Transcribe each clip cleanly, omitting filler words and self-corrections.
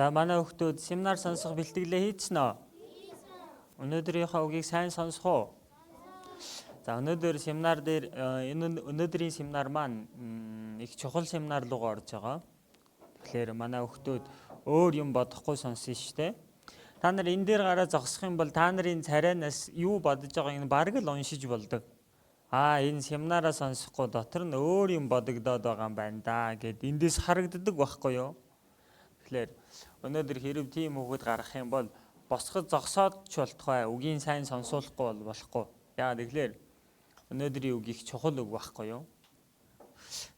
За манай хүүхдүүд семинар сонсох бэлтгэлээ хийцэн үү? Өнөөдрийнхөө үгийг сайн сонсох уу? За өнөөдөр семинар дээр энэ өнөөдрийн семинар маань их чухал семинар руугаа орж байгаа. Тэгэхээр манай хүүхдүүд өөр юм бодохгүй сонсон шүү дээ. Та нар энэ дээр гараа зогсох юм бол та нарын царайнаас юу бодож байгааг нь бараг л уншиж болдог. Аа энэ семинараа сонсохгүй дотор нь өөр юм бодогдоод байгаа юм байна да гэд эндээс харагддаг байхгүй юу? Тэгэхээр өнөөдөр хэрв тийм хүүхэд гарах юм бол босгод зогсоод ч болтугай үгийн сайн сонсуулахгүй бол болохгүй. Яагаад тэгэхээр өнөөдрийн үг их чухал үг байхгүй юу?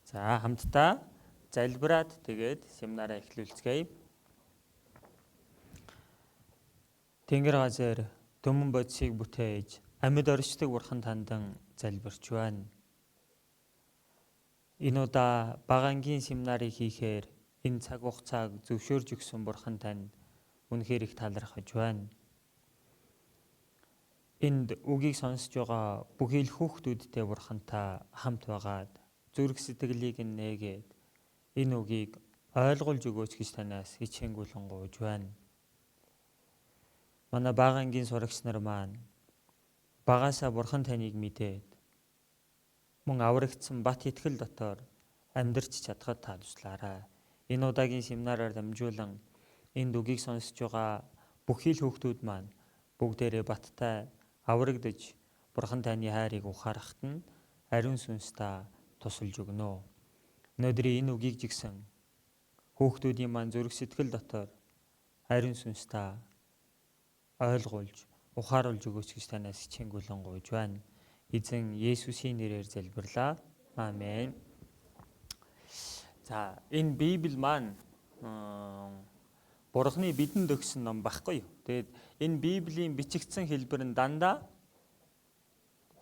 За хамтдаа залбираад тэгээд семинараа эхлүүлцгээе. Тэнгэр газар төмөн бодисыг бүтээж амьд оршдог бурхан тандан залбирч байна. Энэ удаа бага ангийн семинарыг хийхээр энэ цаг хугацааг зөвшөөрж өгсөн бурхан танд үнэхээр их талархаж байна. Энд үгийг сонсож байгаа бүхий л хүүхдүүдтэй бурхан та хамт байгаад зүрх сэтгэлийг нь нээгээд энэ үгийг ойлгуулж өгөөч гэж танаас хичээнгүйлэн гуйж байна. Манай бага ангийн сурагч нар маань багаасаа бурхан таныг мэдээд мөн аврагдсан бат итгэл дотор амьдрч чадхад та туслаарай. Энэ удаагийн семинараар дамжуулан энд үгийг сонсож байгаа бүхий л хүүхдүүд маань бүгдээрээ баттай аврагдаж бурхан таны хайрыг ухаарахт нь ариун сүнс та тусалж өгнө. Өнөөдрийн энэ үгийг жигсэн хүүхдүүдийн маань зүрх сэтгэл дотор ариун сүнс та ойлгуулж ухааруулж өгөөч гэж танаас хичээнгүйлэн гуйж байна. Эзэн Есүсийн нэрээр залбирлаа. Амен. За энэ Библи маань Бурхны бидэнд өгсөн ном байхгүй юу? Тэгээд энэ Библийн бичигдсэн хэлбэр нь дандаа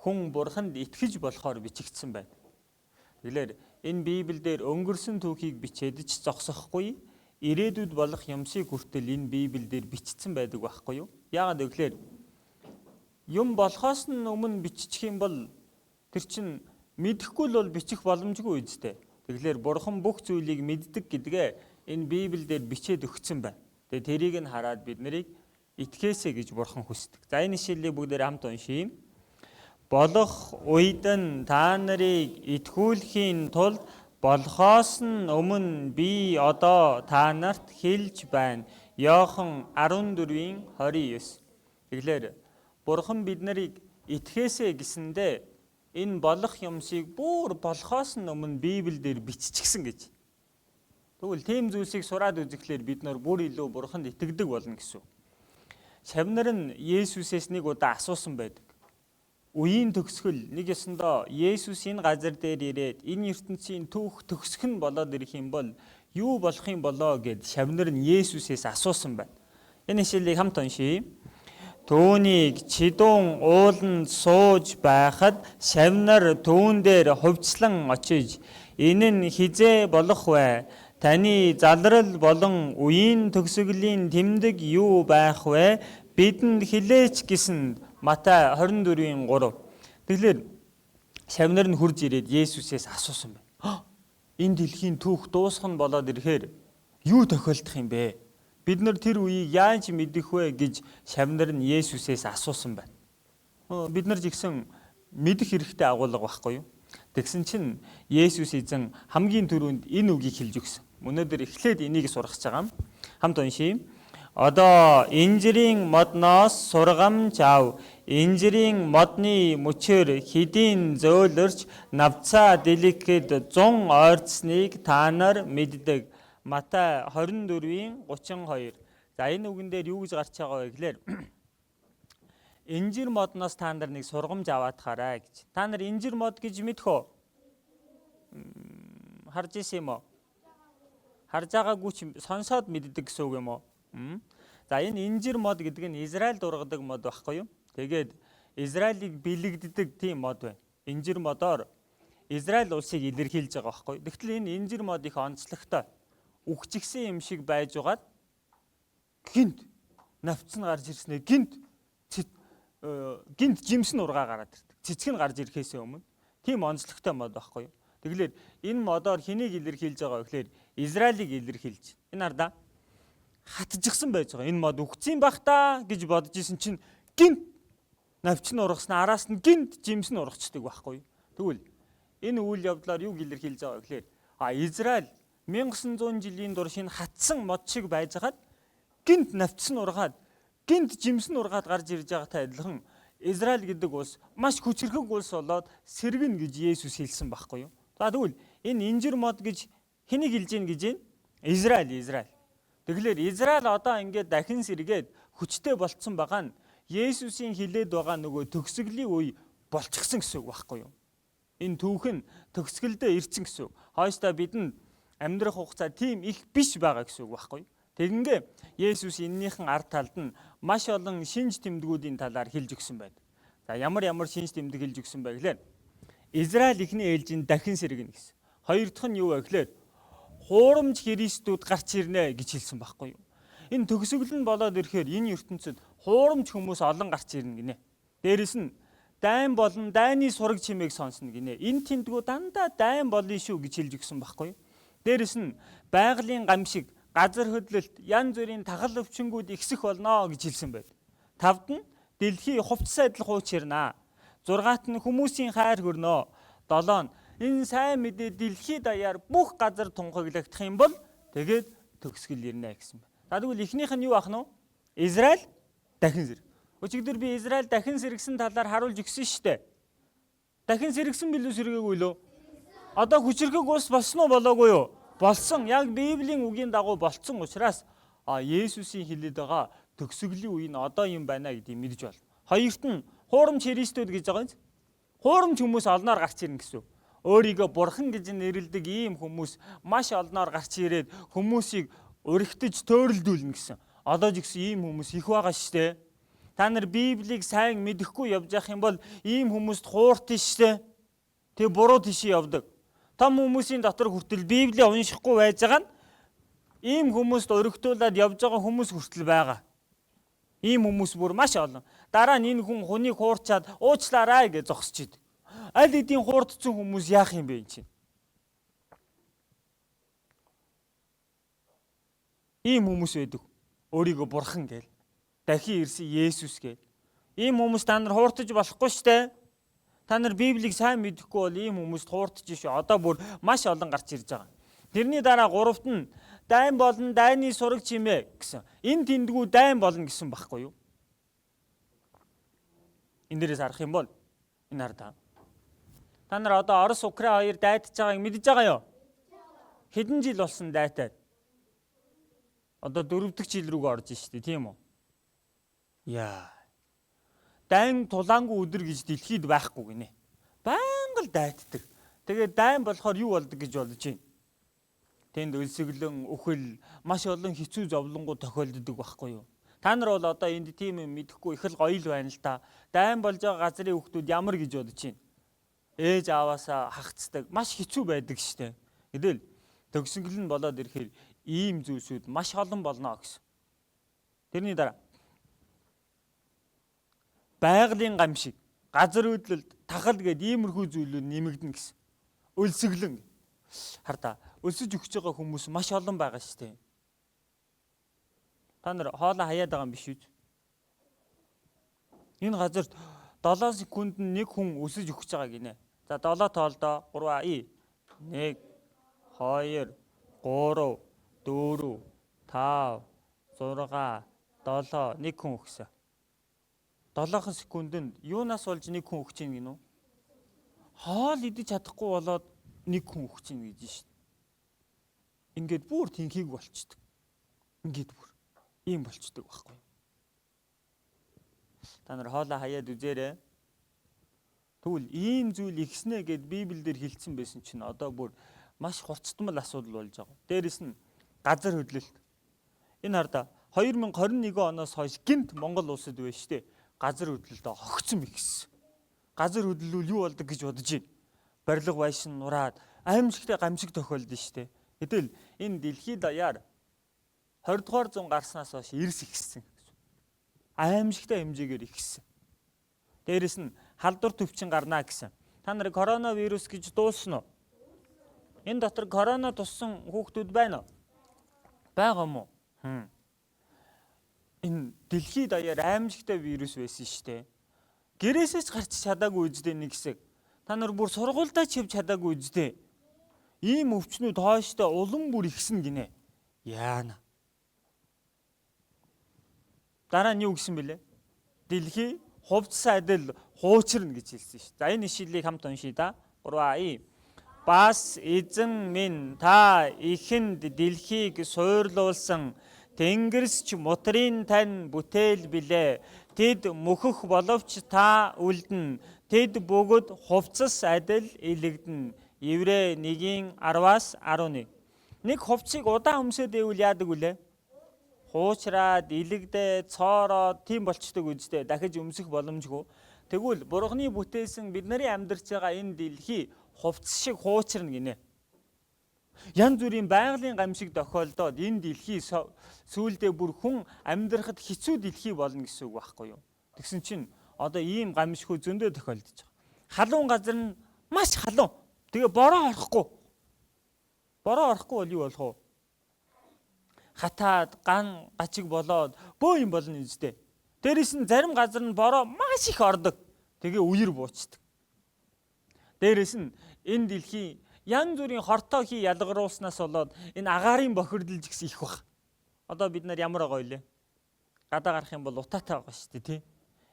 хүн Бурханд итгэж болохоор бичигдсэн байна. Тэгэхээр энэ Библиэлд өнгөрсөн түүхийг бичээд ч зогсохгүй ирээдүйд болох юмсыг хүртэл энэ Библиэлд бичсэн байдаг байхгүй юу? Яагаад гэвэл юм болохоос нь өмнө бичих юм бол тэр чинь мэдэхгүй л бол бичих боломжгүй үстэй. Тэгэхээр Бурхан бүх зүйлийг мэддэг гэдгээ энэ Библиэлд бичээд өгсөн байна. Тэгээ тэрийг нь хараад бид нарыг итгэээсэй гэж Бурхан хүсдэг. За энэ ишлэлийг бүгдээр хамт уншийе. Болох үед нь та нарыг итгүүлэхийн тулд болохоос нь өмнө би одоо та нарт хэлж байна. Иохан 14-ийн 29. Тэгэхээр Бурхан бид нарыг итгэээсэй гэсэндээ энэ болох юмсыг бүр болохоос нь өмнө Библиэлд биччихсэн гэж. Тэгвэл тийм зүйлсийг сураад үзэхлээр бид нар бүр илүү Бурханд итгэдэг болно гэсэн. Шавнар нь Есүсээс нэг удаа асуусан байдаг. Үеийн төгсгөл нэг ёсондоо Есүс энэ газар дээр ирээд энэ ертөнцийн түүх төгсөх нь болоод ирэх юм бол юу болох юм болоо гэд шавнар нь Есүсээс асуусан байна. Энэ ишлэлийг хамт уншийе. Түүнийг чидүүн ууланд сууж байхад шавнар түүн дээр хувьцлан очиж энэ нь хэзээ болох вэ? Таны залрал болон үеийн төгсгөлийн тэмдэг юу байх вэ? Бидэнд хэлээч гэсэн Матай 24-ийн 3. Тэгэхээр шавнар нь хурж ирээд Есүсээс асуусан байна. Энэ дэлхийн түүх дуусах нь болоод ирэхээр юу тохиолдох юм бэ? Бид нар тэр үеийг яаж мэдэх вэ гэж шавнар нь Есүсээс асуусан байна. Бид нар ч гэсэн мэдэх хэрэгтэй агуулга байхгүй юу? Тэгсэн чинь Есүс эзэн хамгийн түрүүнд энэ үгийг хэлж өгсөн. Өнөөдөр эхлээд энийг сургах гэж байгаа юм. Хамт уншийе. Одоо инжирийн модноос сургамж ав. Инжирийн модны мөчөр хэдийн зөөлөрч навцаа дэлгэхэд 100 ойртсныг та нар мэддэг. Матай 24-ийн 32. За энэ үгэн дээр юу гэж гарч байгаа вэ гэхээр инжир модноос та нар нэг сургамж аваад хараа гэж. Та нар инжир мод гэж мэдэх үү? Харж исэн юм уу? Харж байгаагүй ч сонсоод мэддэг гэсэн үг юм уу? За энэ инжир мод гэдэг нь Израильд ургадаг мод байхгүй юу? Тэгээд Израилийг бэлэгддэг тийм мод байна. Инжир модоор Израиль улсыг илэрхийлж байгаа байхгүй юу? Тэгтэл энэ инжир мод их онцлогтой. Үхчихсэн юм шиг байж байгаад гинт навц нь гарч ирснээр гинт гинт жимс нь ургаа гараад ирдэг. Цэцэг нь гарч ирэхээс өмнө тийм онцлогтой мод байхгүй юу? Тэгэхээр энэ модоор хэнийг илэрхийлж байгаа вэ гэхээр Израилийг илэрхийлж. Энэ хардаа. Хатжигсан байж байгаа. Энэ мод үхсэн бах та гэж бодож исэн чинь гинт навч нь ургасан, араас нь гинт жимс нь ургацдаг байхгүй юу? Тэгвэл энэ үйл явдлаар юг илэрхийлж байгаа вэ гэхээр Израиль 1900 жилийн турш энэ хатсан мод шиг байжгаад гинт навчс нь ургаад гинт жимс нь ургаад гарч ирж байгаатай адилхан Израиль гэдэг улс маш хүчирхэг улс болоод сэргэнэ гэж Есүс хэлсэн байхгүй юу? За тэгвэл энэ инжир мод гэж хэнийг хэлж гин гэж байна? Израиль, Израиль. Тэгэхээр Израиль одоо ингээд дахин сэргээд хүчтэй болцсон байгаа нь Есүсийн хилээд байгаа нөгөө төгсгөлийн үе болчихсон гэсэн үг байхгүй юу? Энэ түүх нь төгсгөлдөө ирсэн гэсэн үг. Хойштоо бидэнд амьдрах хугацаа тийм их биш байгаа гэсэн үг байхгүй юу? Тэгингээ Есүс эннийхэн ард талд нь маш олон шинж тэмдгүүдийн талаар хэлж өгсөн байна. За ямар ямар шинж тэмдэг хэлж өгсөн бэ гэхээр Израиль эхний ээлжинд дахин сэргэнэ гэсэн. Хоёр дахь нь юу вэ гэхээр хуурамч христүүд гарч ирнэ гэж хэлсэн байхгүй юу? Энэ төгсгөл нь болоод ирэхээр энэ ертөнцид хуурамч хүмүүс олон гарч ирнэ гинэ. Дээрэс нь дайн болон дайны сураг чимээг сонсно гинэ. Энэ тэндгүү дандаа дайн болно шүү гэж хэлж өгсөн байхгүй юу? Дээрэс нь байгалийн гамшиг, газар хөдлөлт, янз бүрийн тахал өвчнгүүд ихсэх болно гэж хэлсэн байд. Тавд нь дэлхий хувцас адил хуучирнаа. Зургаат нь хүмүүсийн хайр хөрнөө. Долоо нь энэ сайн мэдээ дэлхий даяар бүх газар тунхаглагдах юм бол тэгээд төгсгөл ирнэ гэсэн байна. За тэгвэл эхнийх нь юу ах нь вэ? Израиль дахин сэрэг. Өчигдөр би Израиль дахин сэргсэн талаар харуулж өгсөн шүү дээ. Дахин сэргсэн билүү сэргээгүй лөө? Одоо хүчирхэг улс болсон уу болоогүй юу? Болсон. Яг Библийн үгийн дагуу болцсон учраас Есүсийн хэлээд байгаа төгсгөлийн үе нь одоо юм байна гэдгийг мэдэж байна. Хоёрт нь хуурамч христүүд гэж байгаа юм. Хуурамч хүмүүс олноор гарч ирнэ гэсэн. Өөрийгөө бурхан гэж нэрлэдэг ийм хүмүүс маш олноор гарч ирээд хүмүүсийг уригтж төөрөлдүүлнэ гэсэн. Одоо ч гэсэн ийм хүмүүс их байгаа шүү дээ. Та нар Библийг сайн мэдэхгүй явж явах юм бол ийм хүмүүст хуурт шүү дээ. Тэг буруу тийшээ явдаг. Том хүмүүсийн дотор хүртэл Библийг уншихгүй байж байгаа нь ийм хүмүүст уригтуулад явж байгаа хүмүүс хүртэл байгаа. Ийм хүмүүс бүр маш олон. Дараа нь энэ хүн хүнийг хуурчаад уучлаарай гэж зогсож идэг. Аль хэдийн хуурдсан хүмүүс яах юм бэ эн чинь? Ийм хүмүүс байдаг. Өөрийгөө бурхан гээл. Дахин ирсэн Есүс гээл. Ийм хүмүүс та нар хууртаж болохгүй штэ. Та нар Библийг сайн мэдэхгүй бол ийм хүмүүст хууртаж шүү. Одоо бүр маш олон гарч ирж байгаа. Тэрний дараа гуравт нь дайн болон дайны сураг чимээ гэсэн. Энэ тэндгүү дайн болно гэсэн байхгүй юу? Энэ дээрээс харах юм бол энэ хар та. Нар одоо Орос Украин хоёр дайтаж байгааг мэдэж байгаа юу? Хэдэн жил болсон дайтаад? Одоо 4 дахь жил рүүгээ орж штэ, тийм үү? Яа. Дайн тулаангүй өдөр гэж дэлхийд байхгүй гинэ. Байнга л дайтдаг. Тэгээд дайн болохоор юу болдог гэж бодож байна? Тэнд өлсөглөн, үхэл, маш олон хэцүү зовлонгууд тохиолддог байхгүй юу? Та нар бол одоо энд тийм юм мэдэхгүй их л гоё л байна л та. Дайн болж байгаа газрын хүүхдүүд ямар гэж бодож байна? Ээж ааваасаа хагцдаг, маш хэцүү байдаг штэ. Гэтэл төгсгөл нь болоод ирэхээр ийм зүйлсүүд маш олон болно гэсэн. Тэрний дараа байгалийн гамшиг, газар хөдлөлт, тахал гээд иймэрхүү зүйлүүд нэмэгдэнэ гэсэн. Өлсөглөн. Хар та, өлсөж өгч байгаа хүмүүс маш олон байгаа шүү дээ. Та нар хоолой хаяад байгаа юм биш үү? Энэ газарт 7 секундэд нэг хүн өсөж өгч байгаа гинэ. За 7 тоолдоо 3 и 1 2 3 4 5 6 7 нэг хүн өгсөн. 7 секундэд юунаас болж нэг хүн өгч ийн гинүү? Хоол идэж чадахгүй болоод нэг хүн өгч ийн гэж шин. Ингээд бүр тэнхийг болчдөг. Ингээд бүр ийм болчдөг байхгүй. Та нар хоолой хаяад үзээрэй. Тэгвэл ийм зүйл ихснэ гэд Библиэлд хэлсэн байсан чинь одоо бүр маш хурцтмал асуудал болж байгаа. Дээрэс нь газар хөдлөлт. Энэ хардаа 2021 оноос хойш гинт Монгол улсад байна штэ. Газар хөдлөлтөө хогцсон ихсэн. Газар хөдлөл юу болдог гэж бодож байна. Барилга байшин нураад аимшигтай гамшиг тохиолдсон штэ. Гэтэл энэ дэлхийд даяар 20 дугаар зуун гарснаас хойш эрс ихсэн. Аимшигтай хэмжээгээр ихсэн. Дээрэс нь халдвар төвчин гарна гэсэн. Та нар коронавирус гэж дуусна уу? Энэ дотор корона туссан хүүхдүүд байна уу? Байгаа юм уу? Энэ дэлхийд даяар аимшигтай вирус байсан шүү дээ. Гэрээсээ ч гарч чадаагүй үздэй нэг хэсэг. Та нар бүр сургуульдаа ч явж чадаагүй үздэй. Ийм өвчнүүд хойшдоо улам бүр ихсэн гинэ. Яана. Дараа нь юу гэсэн бэлээ? Дэлхий хувцас адил хуучирна гэж хэлсэн шүү. За энэ ишлэлийг хамт уншъя да. 3 А. Бас эзэн минь та ихэнд дэлхийг суурлуулсан тэнгэрс ч мутрын тань бүтээл билээ. Тэд мөхөх боловч та үлдэнэ. Тэд бүгд хувцас адил илэгдэнэ. Еврей 1-ийн 10-аас 11. Нэг хувцсыг удаан өмсөд ивэл яадаг вүлээ? Хуучраад, илэгдээ, цоороод тийм болчдөг үсттэй. Дахиж өмсөх боломжгүй. Тэгвэл Бурхны бүтээсэн бидний амьдарч байгаа энэ дэлхий хувцас шиг хуучирна гинэ. Янз бүрийн байгалийн гамшиг тохиолдоод энэ дэлхий сүүлдээ бүр хүн амьдрахад хэцүү дэлхий болно гэсэн үг байхгүй юу? Тэгсэн чинь одоо ийм гамшиггүй зөндөө тохиолдож байгаа. Халуун газар нь маш халуун. Тэгээ бороо орохгүй. Бороо орохгүй бол юу болох вэ? Хатаад, ган гачиг болоод бөө юм болно үстэй. Дээрээс нь зарим газар нь бороо маш их ордог. Тэгээ үер буучдаг. Дээрээс нь энэ дэлхийн янз бүрийн хортой хий ялгаруулснаас болоод энэ агаарын бохирдол гэсэн их баг. Одоо бид нар ямар байгаа вэ? Гадаа гарах юм бол утаатай байгаа шүү дээ, тий?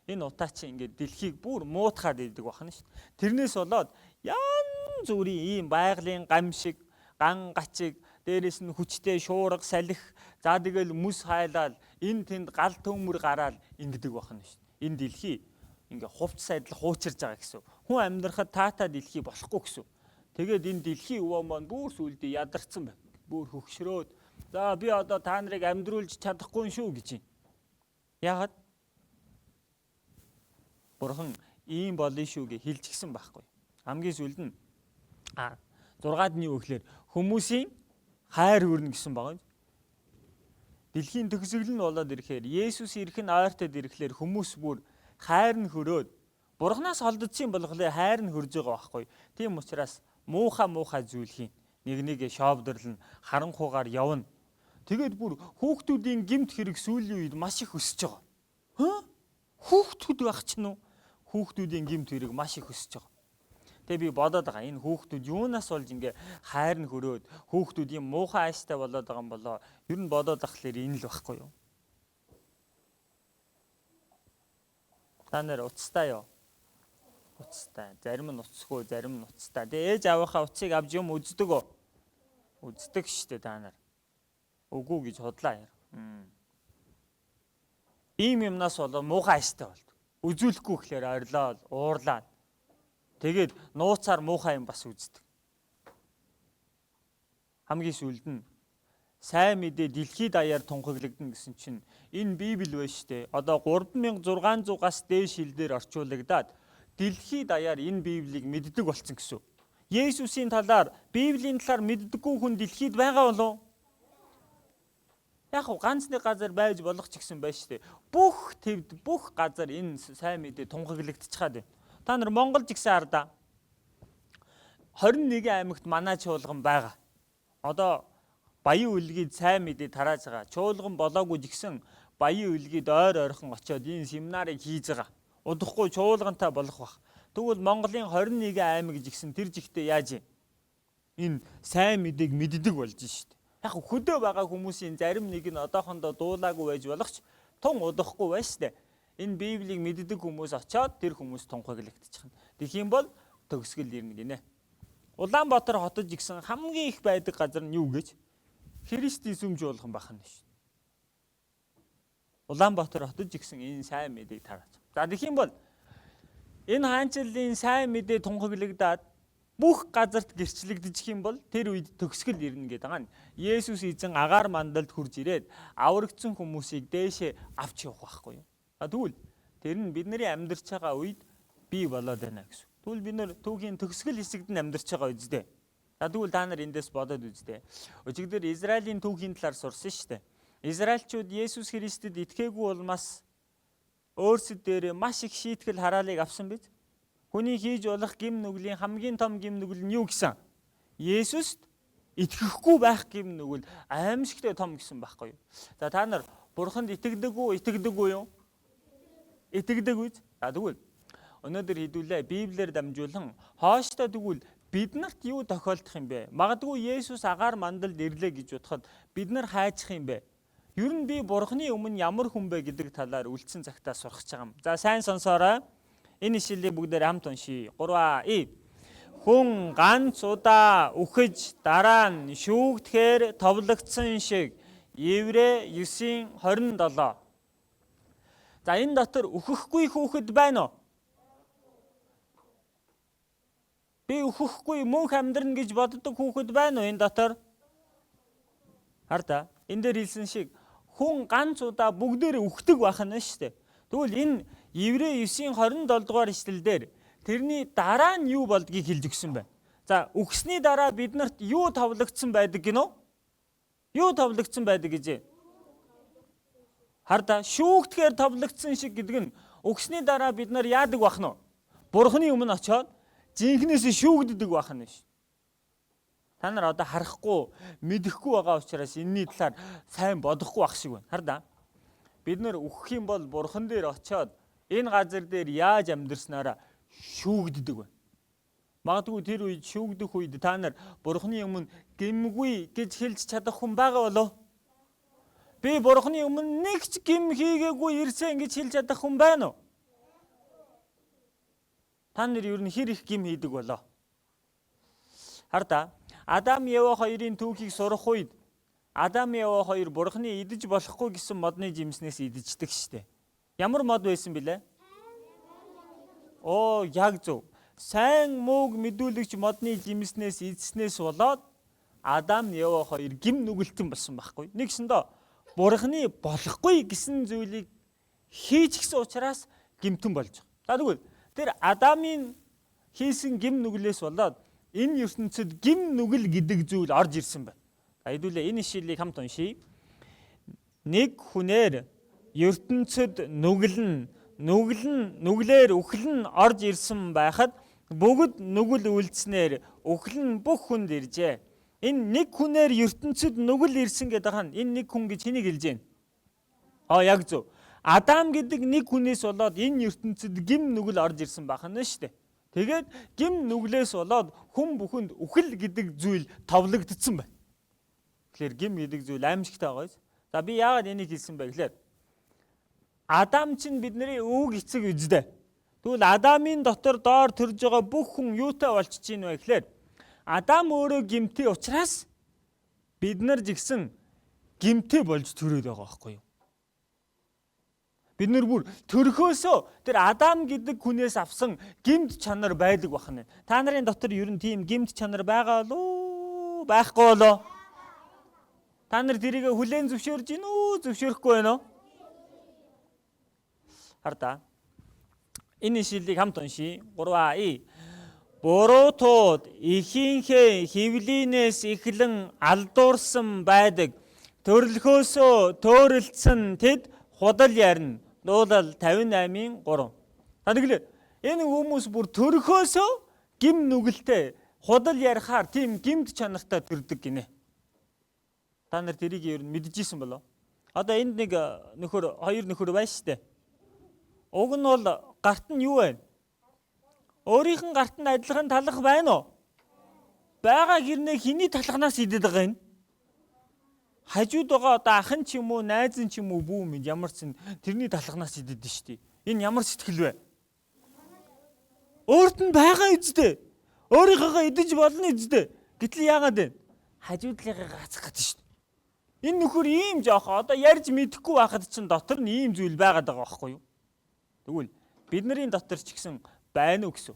Энэ утаа чи ингээд дэлхийг бүр муутгаад идэг байна шүү дээ. Тэрнээс болоод янз бүрийн ийм байгалийн гамшиг, ган гачиг, дээрээс нь хүчтэй шуурга, салхи, за тэгэл мүс хайлал, энэ тэнд гал төмөр гараал ингэдэг байна шүү дээ. Энэ дэлхий ингээ хувцас адил хуучирж байгаа гэсэн. Хүн амьдрахад таатай дэлхий болохгүй гэсэн. Тэгээд энэ дэлхийн өвөө маань бүр сүулдэ ядарсан байна. Бүр хөгшрөөд за би одоо та нарыг амьдруулж чадахгүй шүү гэж юм. Яагаад? Бурхан ийм болно шүү гэж хэлчихсэн байхгүй. Хамгийн сүүлд нь 6-ад нь юу гэхээр хүмүүсийн хайр хүрнэ гэсэн байгаа юм. Дэлхийн төгсгөл нь болоод ирэхээр Есүс ирэх нь ойртоод ирэхлээр хүмүүс бүр хайр нь хөрөөд Бурханаас холдсон болохоор хайр нь хөрж байгаа байхгүй. Тийм учраас муухай зүйл хийн. Нэг нэгэ шоовдорлно, харанхуугаар явна. Тэгээд бүр хүүхдүүдийн гэмт хэрэг сүүлийн үед маш их өсөж байгаа. Хөө? Хүүхдүүд байх чинь үү? Хүүхдүүдийн гэмт хэрэг маш их өсөж байгаа. Тэгээ би бодоод байгаа. Энэ хүүхдүүд юунаас болж ингээ хайр нь хөрөөд хүүхдүүд юм муухай ааштай болоод байгаа юм болоо. Ер нь бодоод ахлаар энэ л байхгүй юу? Та нэр уцтай юу? Уцтай. Зарим нь уцгүй, зарим нь уцтай. Тэгээ ээж аавынхаа уцыг авч юм үздэг үү? Үздэг шүү дээ та нар. Үгүй гэж худлаа яар. Ийм юмнаас болоо муухай ааштай болд. Үзүүлэхгүй гэхлээр орилоод, уурлаад. Тэгээд нууцаар муухай юм бас үздэг. Хамгийн сүүлд нь сайн мэдээ дэлхийд даяар тунхаглагдана гэсэн чинь энэ Библи байна шүү дээ. Одоо 3600-аас дээш хил дээр орчуулагдаад дэлхийд даяар энэ Библийг мэддэг болсон гэсэн. Есүсийн талаар, Библийн талаар мэддэггүй хүн дэлхийд байгаа болов уу? Яг хав ганц нэг газар байж болох ч гэсэн байна шүү дээ. Бүх твд, бүх газар энэ сайн мэдээ тунхаглагдчихад байна. Та нар Монгол ч гэсэн хардаа. 21 аймагт манай чуулган байгаа. Одоо Баян үлгийг сайн мэдээ тарааж байгаа. Чуулган болоогүй ч гэсэн Баян үлгийг ойр ойрхон очиод энэ семинарыг хийж байгаа. Удахгүй чуулгантай болох бах. Тэгвэл Монголын 21 аймаг жигсэн тэр жигтээ яаж юм? Энэ сайн мэдээг мэддэг болж шít. Яг хөдөө байгаа хүмүүсийн зарим нэг нь одоохондоо дуулаагүй байж болох ч тун удахгүй байна штэ. Энэ Библийг мэддэг хүмүүс очиод тэр хүмүүс тунхаглагдчихна. Тэгэх юм бол төгсгөл ирнэ гинэ. Улаанбаатар хотод жигсэн хамгийн их байдаг газар нь юу гэж? Христийн сүм жуулган байх нь шүү. Улаанбаатар хотод жигсэн энэ сайн мэдээг тарааж. За тэгэх юм бол энэ хаанчлалын сайн мэдээ тунхаглагдаад бүх газарт гэрчлэгдчих юм бол тэр үед төгсгөл ирнэ гэдэг байгаа нь. Есүс эзэн агаар мандалд хурж ирээд аврагдсан хүмүүсийг дээшээ авч явах байхгүй юу? А тэгвэл тэр нь бидний амьдарч байгаа үед бий болоод байна гэсэн. Тэгвэл бид нэр түүхийн төгсгөл хэсэгт нь амьдарч байгаа үсттэй. За тэгвэл та нар эндээс бодоод үзтээ. Өчигдөр Израилийн түүхийн талаар сурсан шүү дээ. Израильчууд Есүс Христэд итгээгүй улмаас өөрсөд дээр маш их шийтгэл хараалыг авсан биз? Хүний хийж болох гим нүглийн хамгийн том гим нүгэл нь юу гэсэн? Есүст итгэхгүй байх гим нүгэл аимшигтай том гэсэн байхгүй юу? За та нар Бурханд итгэдэг үү, итгэдэггүй юу? Итгэдэг үз. За тэгвэл өнөөдөр хэдүүлээ Библиэр дамжуулан хооштой тэгвэл бид нарт юу тохиолдох юм бэ? Магадгүй Есүс агаар мандалд ирлээ гэж бодоход бид нар хайчих юм бэ? Ер нь би Бурханы өмнө ямар хүн бэ гэдэг талаар үлдсэн цагтаа сурах гэж байгаа юм. За сайн сонсоорой. Энэ ишлэлийг бүгдээр хамт уншийе. 3 И. Хүн ганц удаа үхэж дараа нь шүүгдэхээр товлогдсон шиг. Еврей 9:27. За энэ дотор үхэхгүй хүүхэд байна уу? Би үхэхгүй мөнх амьдрна гэж боддог хүүхэд байна уу энэ дотор? Хар та. Энэ дээр хэлсэн шиг хүн ганц удаа бүгдээр үхдэг байх нь шүү дээ. Тэгвэл энэ Еврей 9:27 дугаар ишлэл дээр тэрний дараа нь юу болдгийг хэлж өгсөн байна. За үхсний дараа бид нарт юу товлогдсон байдаг гинөө? Юу товлогдсон байдаг гэж? Хар та, шүүгдэхээр товлогдсон шиг гэдэг нь үхсний дараа бид нар яадаг бах нь вэ? Бурхны өмнө очиод жинхнээс шүүгддэг байх нь ш. Та нар одоо харахгүй, мэдэхгүй байгаа учраас энэний талаар сайн бодохгүй байх шиг байна. Хар да. Бид нар үхэх юм бол Бурхан дээр очиод энэ газар дээр яаж амьдрснараа шүүгддэг байна. Магадгүй тэр үед шүүгдэх үед та нар Бурханы өмнө гэмгүй гэж хэлж чадах хүн байгаа болов? Би Бурханы өмнө нэг ч гэм хийгээгүй ирсэн гэж хэлж чадах хүн байна уу? Та нар ер нь хэр их гэм хийдэг болоо? Хар та, Адам Ева хоёрын түүхийг сурах үед Адам Ева хоёр Бурханы идэж болохгүй гэсэн модны жимснээс идчихдэг штэ. Ямар мод байсан бilé? Оо, яг зөв. Сайн мууг мэдүүлэгч модны жимснээс идснээс болоод Адам Ева хоёр гим нүгэлтэн болсон байхгүй. Нэгсэндээ Бурханы болохгүй гэсэн зүйлийг хийчихсэн учраас гимтэн болж байгаа. За тэгвэл тэр Адамын хийсэн гим нүглээс болоод энэ ертөнцид гим нүгэл гэдэг зүйл орж ирсэн байна. За хэдүүлээ энэ ишлэлийг хамт уншийе. Нэг хүнээр ертөнцид нүгэл нь нүглээр үхэл нь орж ирсэн байхад бүгд нүгэл үйлдснээр үхэл нь бүх хүнд иржээ. Энэ нэг хүнээр ертөнцид нүгэл ирсэн гэдэг нь энэ нэг хүн гэж хэнийг хэлж байна? Аа яг зөв. Адам гэдэг нэг хүнээс болоод энэ ертөнцид гим нүгэл орж ирсэн байх нь шүү дээ. Тэгээд гим нүглээс болоод хүн бүхэнд үхэл гэдэг зүйл товлогдсон байна. Тэгэхээр гим гэдэг зүйл аимшигтай байгаа биз? За би яагаад энийг хэлсэн бэ гэхээр Адам чинь бидний өвөг эцэг үздэй. Тэгвэл Адамын дотор доор төрж байгаа бүх хүн юутай болчихж гин вэ гэхээр Адам өөрөө гимтэй учраас бид нар жигсэн гимтэй болж төрөөд байгаа байхгүй юу? Бид нар бүр төрхөөсөө тэр Адам гэдэг хүнээс авсан гимт чанар байдаг бахна. Та нарын дотор ер нь тийм гимт чанар байгаа болов уу? Байхгүй болоо? Та нар тэрийг хүлээн зөвшөөрж гин үү? Зөвшөөрөхгүй байна уу? Хар та. Энэ ишлэлийг хамт уншийе. 3 И. Буруутууд ихийнхээ хөвлийнээс эхлэн алдуурсан байдаг. Төрлөхөөсөө төөрөлдсөн тэд худал ярина. Дуулал 58-ийн 3. Та тэглээ. Энэ хүмүүс бүр төрхөөсөө гим нүгэлтэй худал ярихаар тийм гимт чанартай төрдөг гинэ. Та нар тэрийг ер нь мэдчихсэн болов? Одоо энд нэг нөхөр, хоёр нөхөр байна шүү дээ. Уг нь бол гарт нь юу вэ? Өөрийнх нь гарт нь адилхан талах байна уу? Байгаа гэрнээ хэний талхнаас идэд байгаа юм? Хажууд байгаа одоо ах нь ч юм уу, найз нь ч юм уу бүү мэд ямар ч тэрний талхнаас идэд шүү дээ. Энэ ямар сэтгэл вэ? Өөрт нь байгаа үсттэй. Өөрийнхөө идэж болно үсттэй. Гэтэл яагаад вэ? Хажуудлынхаа гацах гэдэг шүү дээ. Энэ нөхөр ийм жоох одоо ярьж мэдэхгүй байхад чинь дотор нь ийм зүйл байгаад байгаа байхгүй юу? Тэгвэл бидний дотор ч гэсэн байна уу гэсэн.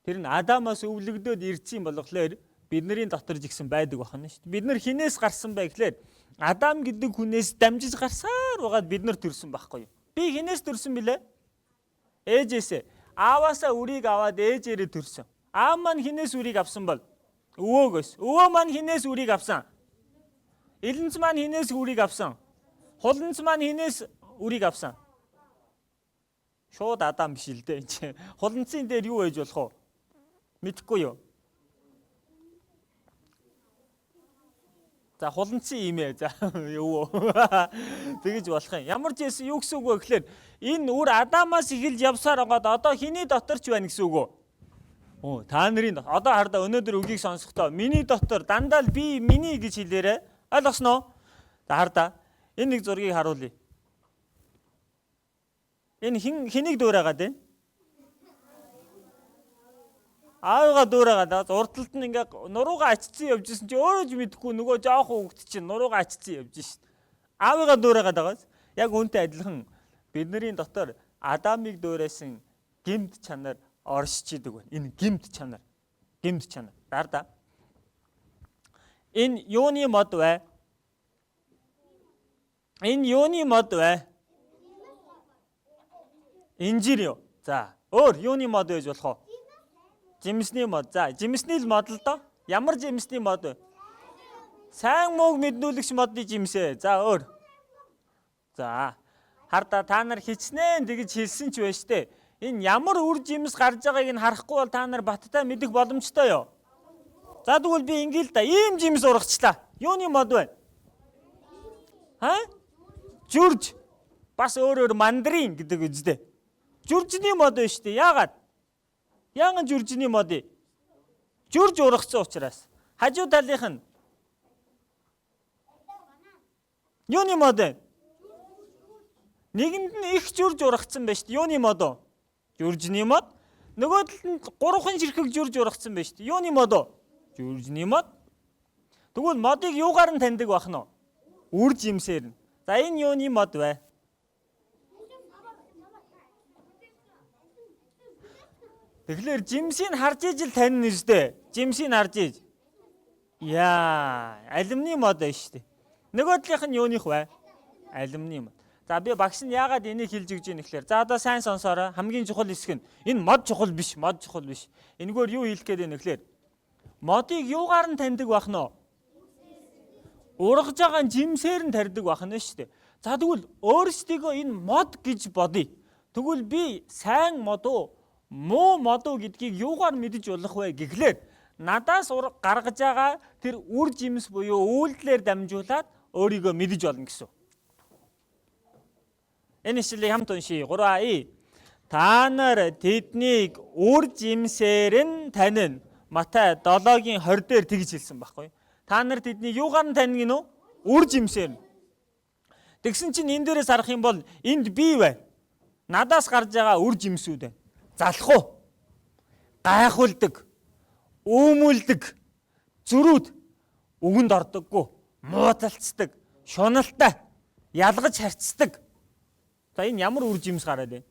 Тэр нь Адамаас өвлөгдөөд ирсэн болохоор бидний дотор ч гэсэн байдаг байна шүү дээ. Бид нар хинээс гарсан бэ гэхлээр Адам гэдэг хүнээс дамжиж гарсаар байгаад бид нар төрсөн байхгүй юу? Би хинээс төрсөн бilé? Ээжээсээ. Ааваасаа үрийг аваад ээжээрээ төрсөн. Аав маань хинээс үрийг авсан бол? Өвөөгөөс. Өвөө маань хинээс үрийг авсан? Элэнц маань хинээс үрийг авсан? Хуланц маань хинээс үрийг авсан? Шууд Адам биш л дээ энэ чинь. Хуланцын дээр юу ээж болох вэ? Мэдэхгүй юу? За хуланцсан имээ. За юу. Тэгэж болох юм. Ямар ч байсан юу гэсэн үг вэ гэхээр энэ үр Адамаас эхэлж явсаар байгаад одоо хэний дотор ч байна гэсэн үг үү? Оо, та нарын одоо хардаа өнөөдөр үгийг сонсохдоо миний дотор дандаа л би миний гэж хэлээрэй. Ойлгосноо? За хардаа энэ нэг зургийг харуулъя. Энэ хин хэнийг дуурайгаад байна? Аавыгаа дуурайгаад урд талд нь ингээ нуруугаа ачцсан явж исэн чи өөрөө ч мэдэхгүй нөгөө жоохон хүүхэд чинь нуруугаа ачцсан явж шít. Аавыгаа дуурайгаад байгаас яг үүнтэй адилхан бидний дотор Адамыг дуурайсан гэмт чанар оршиж идэг байна. Энэ гэмт чанар. Гэмт чанар. Дардаа. Энэ юуны мод вэ? Энэ юуны мод вэ? Инжир юу? За, өөр юуны мод байж болох вэ? Жимсний мод. За, жимсний л мод л доо. Ямар жимсний мод вэ? Сайн мууг мэднүүлэгч модны жимсээ. За, өөр. За, хардаа та нар хичнээн тэгж хэлсэн ч байж тээ. Энэ ямар үр жимс гарч байгааг нь харахгүй бол та нар баттай мэдэх боломжтой юу? За, тэгвэл би ингэ л да. Ийм жимс ургачлаа. Юуны мод вэ? Ха? Жүрж. Бас өөрөөр мандрин гэдэг үстэй. Жүржний мод байна шүү дээ. Яагаад? Яаган жүржний мод юм? Жүрж ургацсан учраас. Хажуу талынх нь юуны мод вэ? Нэгэнд нь их жүрж ургацсан байна шүү дээ. Юуны мод вэ? Жүржний мод. Нөгөө талд нь гурван ширхэг жүрж ургацсан байна шүү дээ. Юуны мод вэ? Жүржний мод. Тэгвэл модыг юугаар нь таньдаг байх нь вэ? Үр жимсээр нь. За энэ юуны мод вэ? Тэгэхээр жимсийг харж ижил танина үстэй. Жимсийг харж иж. Яа, алюминий мод байна шүү дээ. Нөгөө талынх нь юуных вэ? Алюминий мод. За би багш нь яагаад энийг хэлж өгч ийм гэхээр за одоо сайн сонсоорой. Хамгийн чухал хэсэг нь энэ мод чухал биш, мод чухал биш. Энэгээр юу хэлэх гээд байна гэхээр модыг юугаар нь таньдаг байх нь вэ? Ургаж байгаа жимсээр нь тарьдаг байх нь шүү дээ. За тэгвэл өөрсдийгөө энэ мод гэж бодъё. Тэгвэл би сайн мод уу, муу мод уу гэдгийг юугаар мэдэж болох вэ гэхлээр надаас гаргаж байгаа тэр үр жимс буюу үйлдэлээр дамжуулаад өөрийгөө мэдэж болно гэсэн. Энэ ишлэлийг хамт уншийе. 3А. Та нар тэднийг үр жимсээр нь танина. Матай 7-гийн 20 дээр тэгж хэлсэн байхгүй. Та нар тэднийг юугаар нь танина гинөө? Үр жимсээр нь. Тэгсэн чинь энэ дээрээс харах юм бол энд би байна. Надаас гарч байгаа үр жимсүүд байна. Залах уу? Гайхуулдаг, өөмөлдөг, зөрүүд үгэнд ордоггүй, муудалцдаг, шуналтай, ялгаж харцдаг. За энэ ямар үр жимс гараад байна?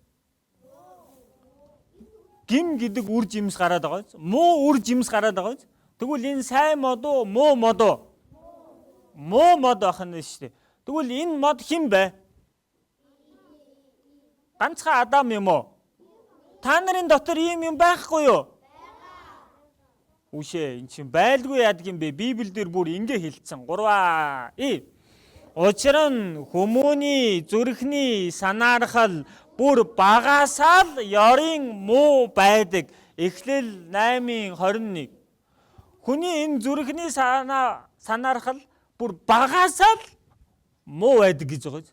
Гим гэдэг үр жимс гараад байгаа биз? Муу үр жимс гараад байгаа биз? Тэгвэл энэ сайн мод уу, муу мод уу? Муу мод байх нь шүү дээ. Тэгвэл энэ мод хэн бэ? Ганцхан Адам юм уу? Та нарын дотор ийм юм байхгүй юу? Үшээ эн чинь байлгүй яадаг юм бэ? Библиэлд бүр ингэ хэлсэн. 3А. Учир нь хүмүүний зүрхний санаархал бүр багасаа л ёрын муу байдаг. Эхлэл 8:21. Хүний энэ зүрхний санаархал бүр багасаа л муу байдаг гэж байгаа.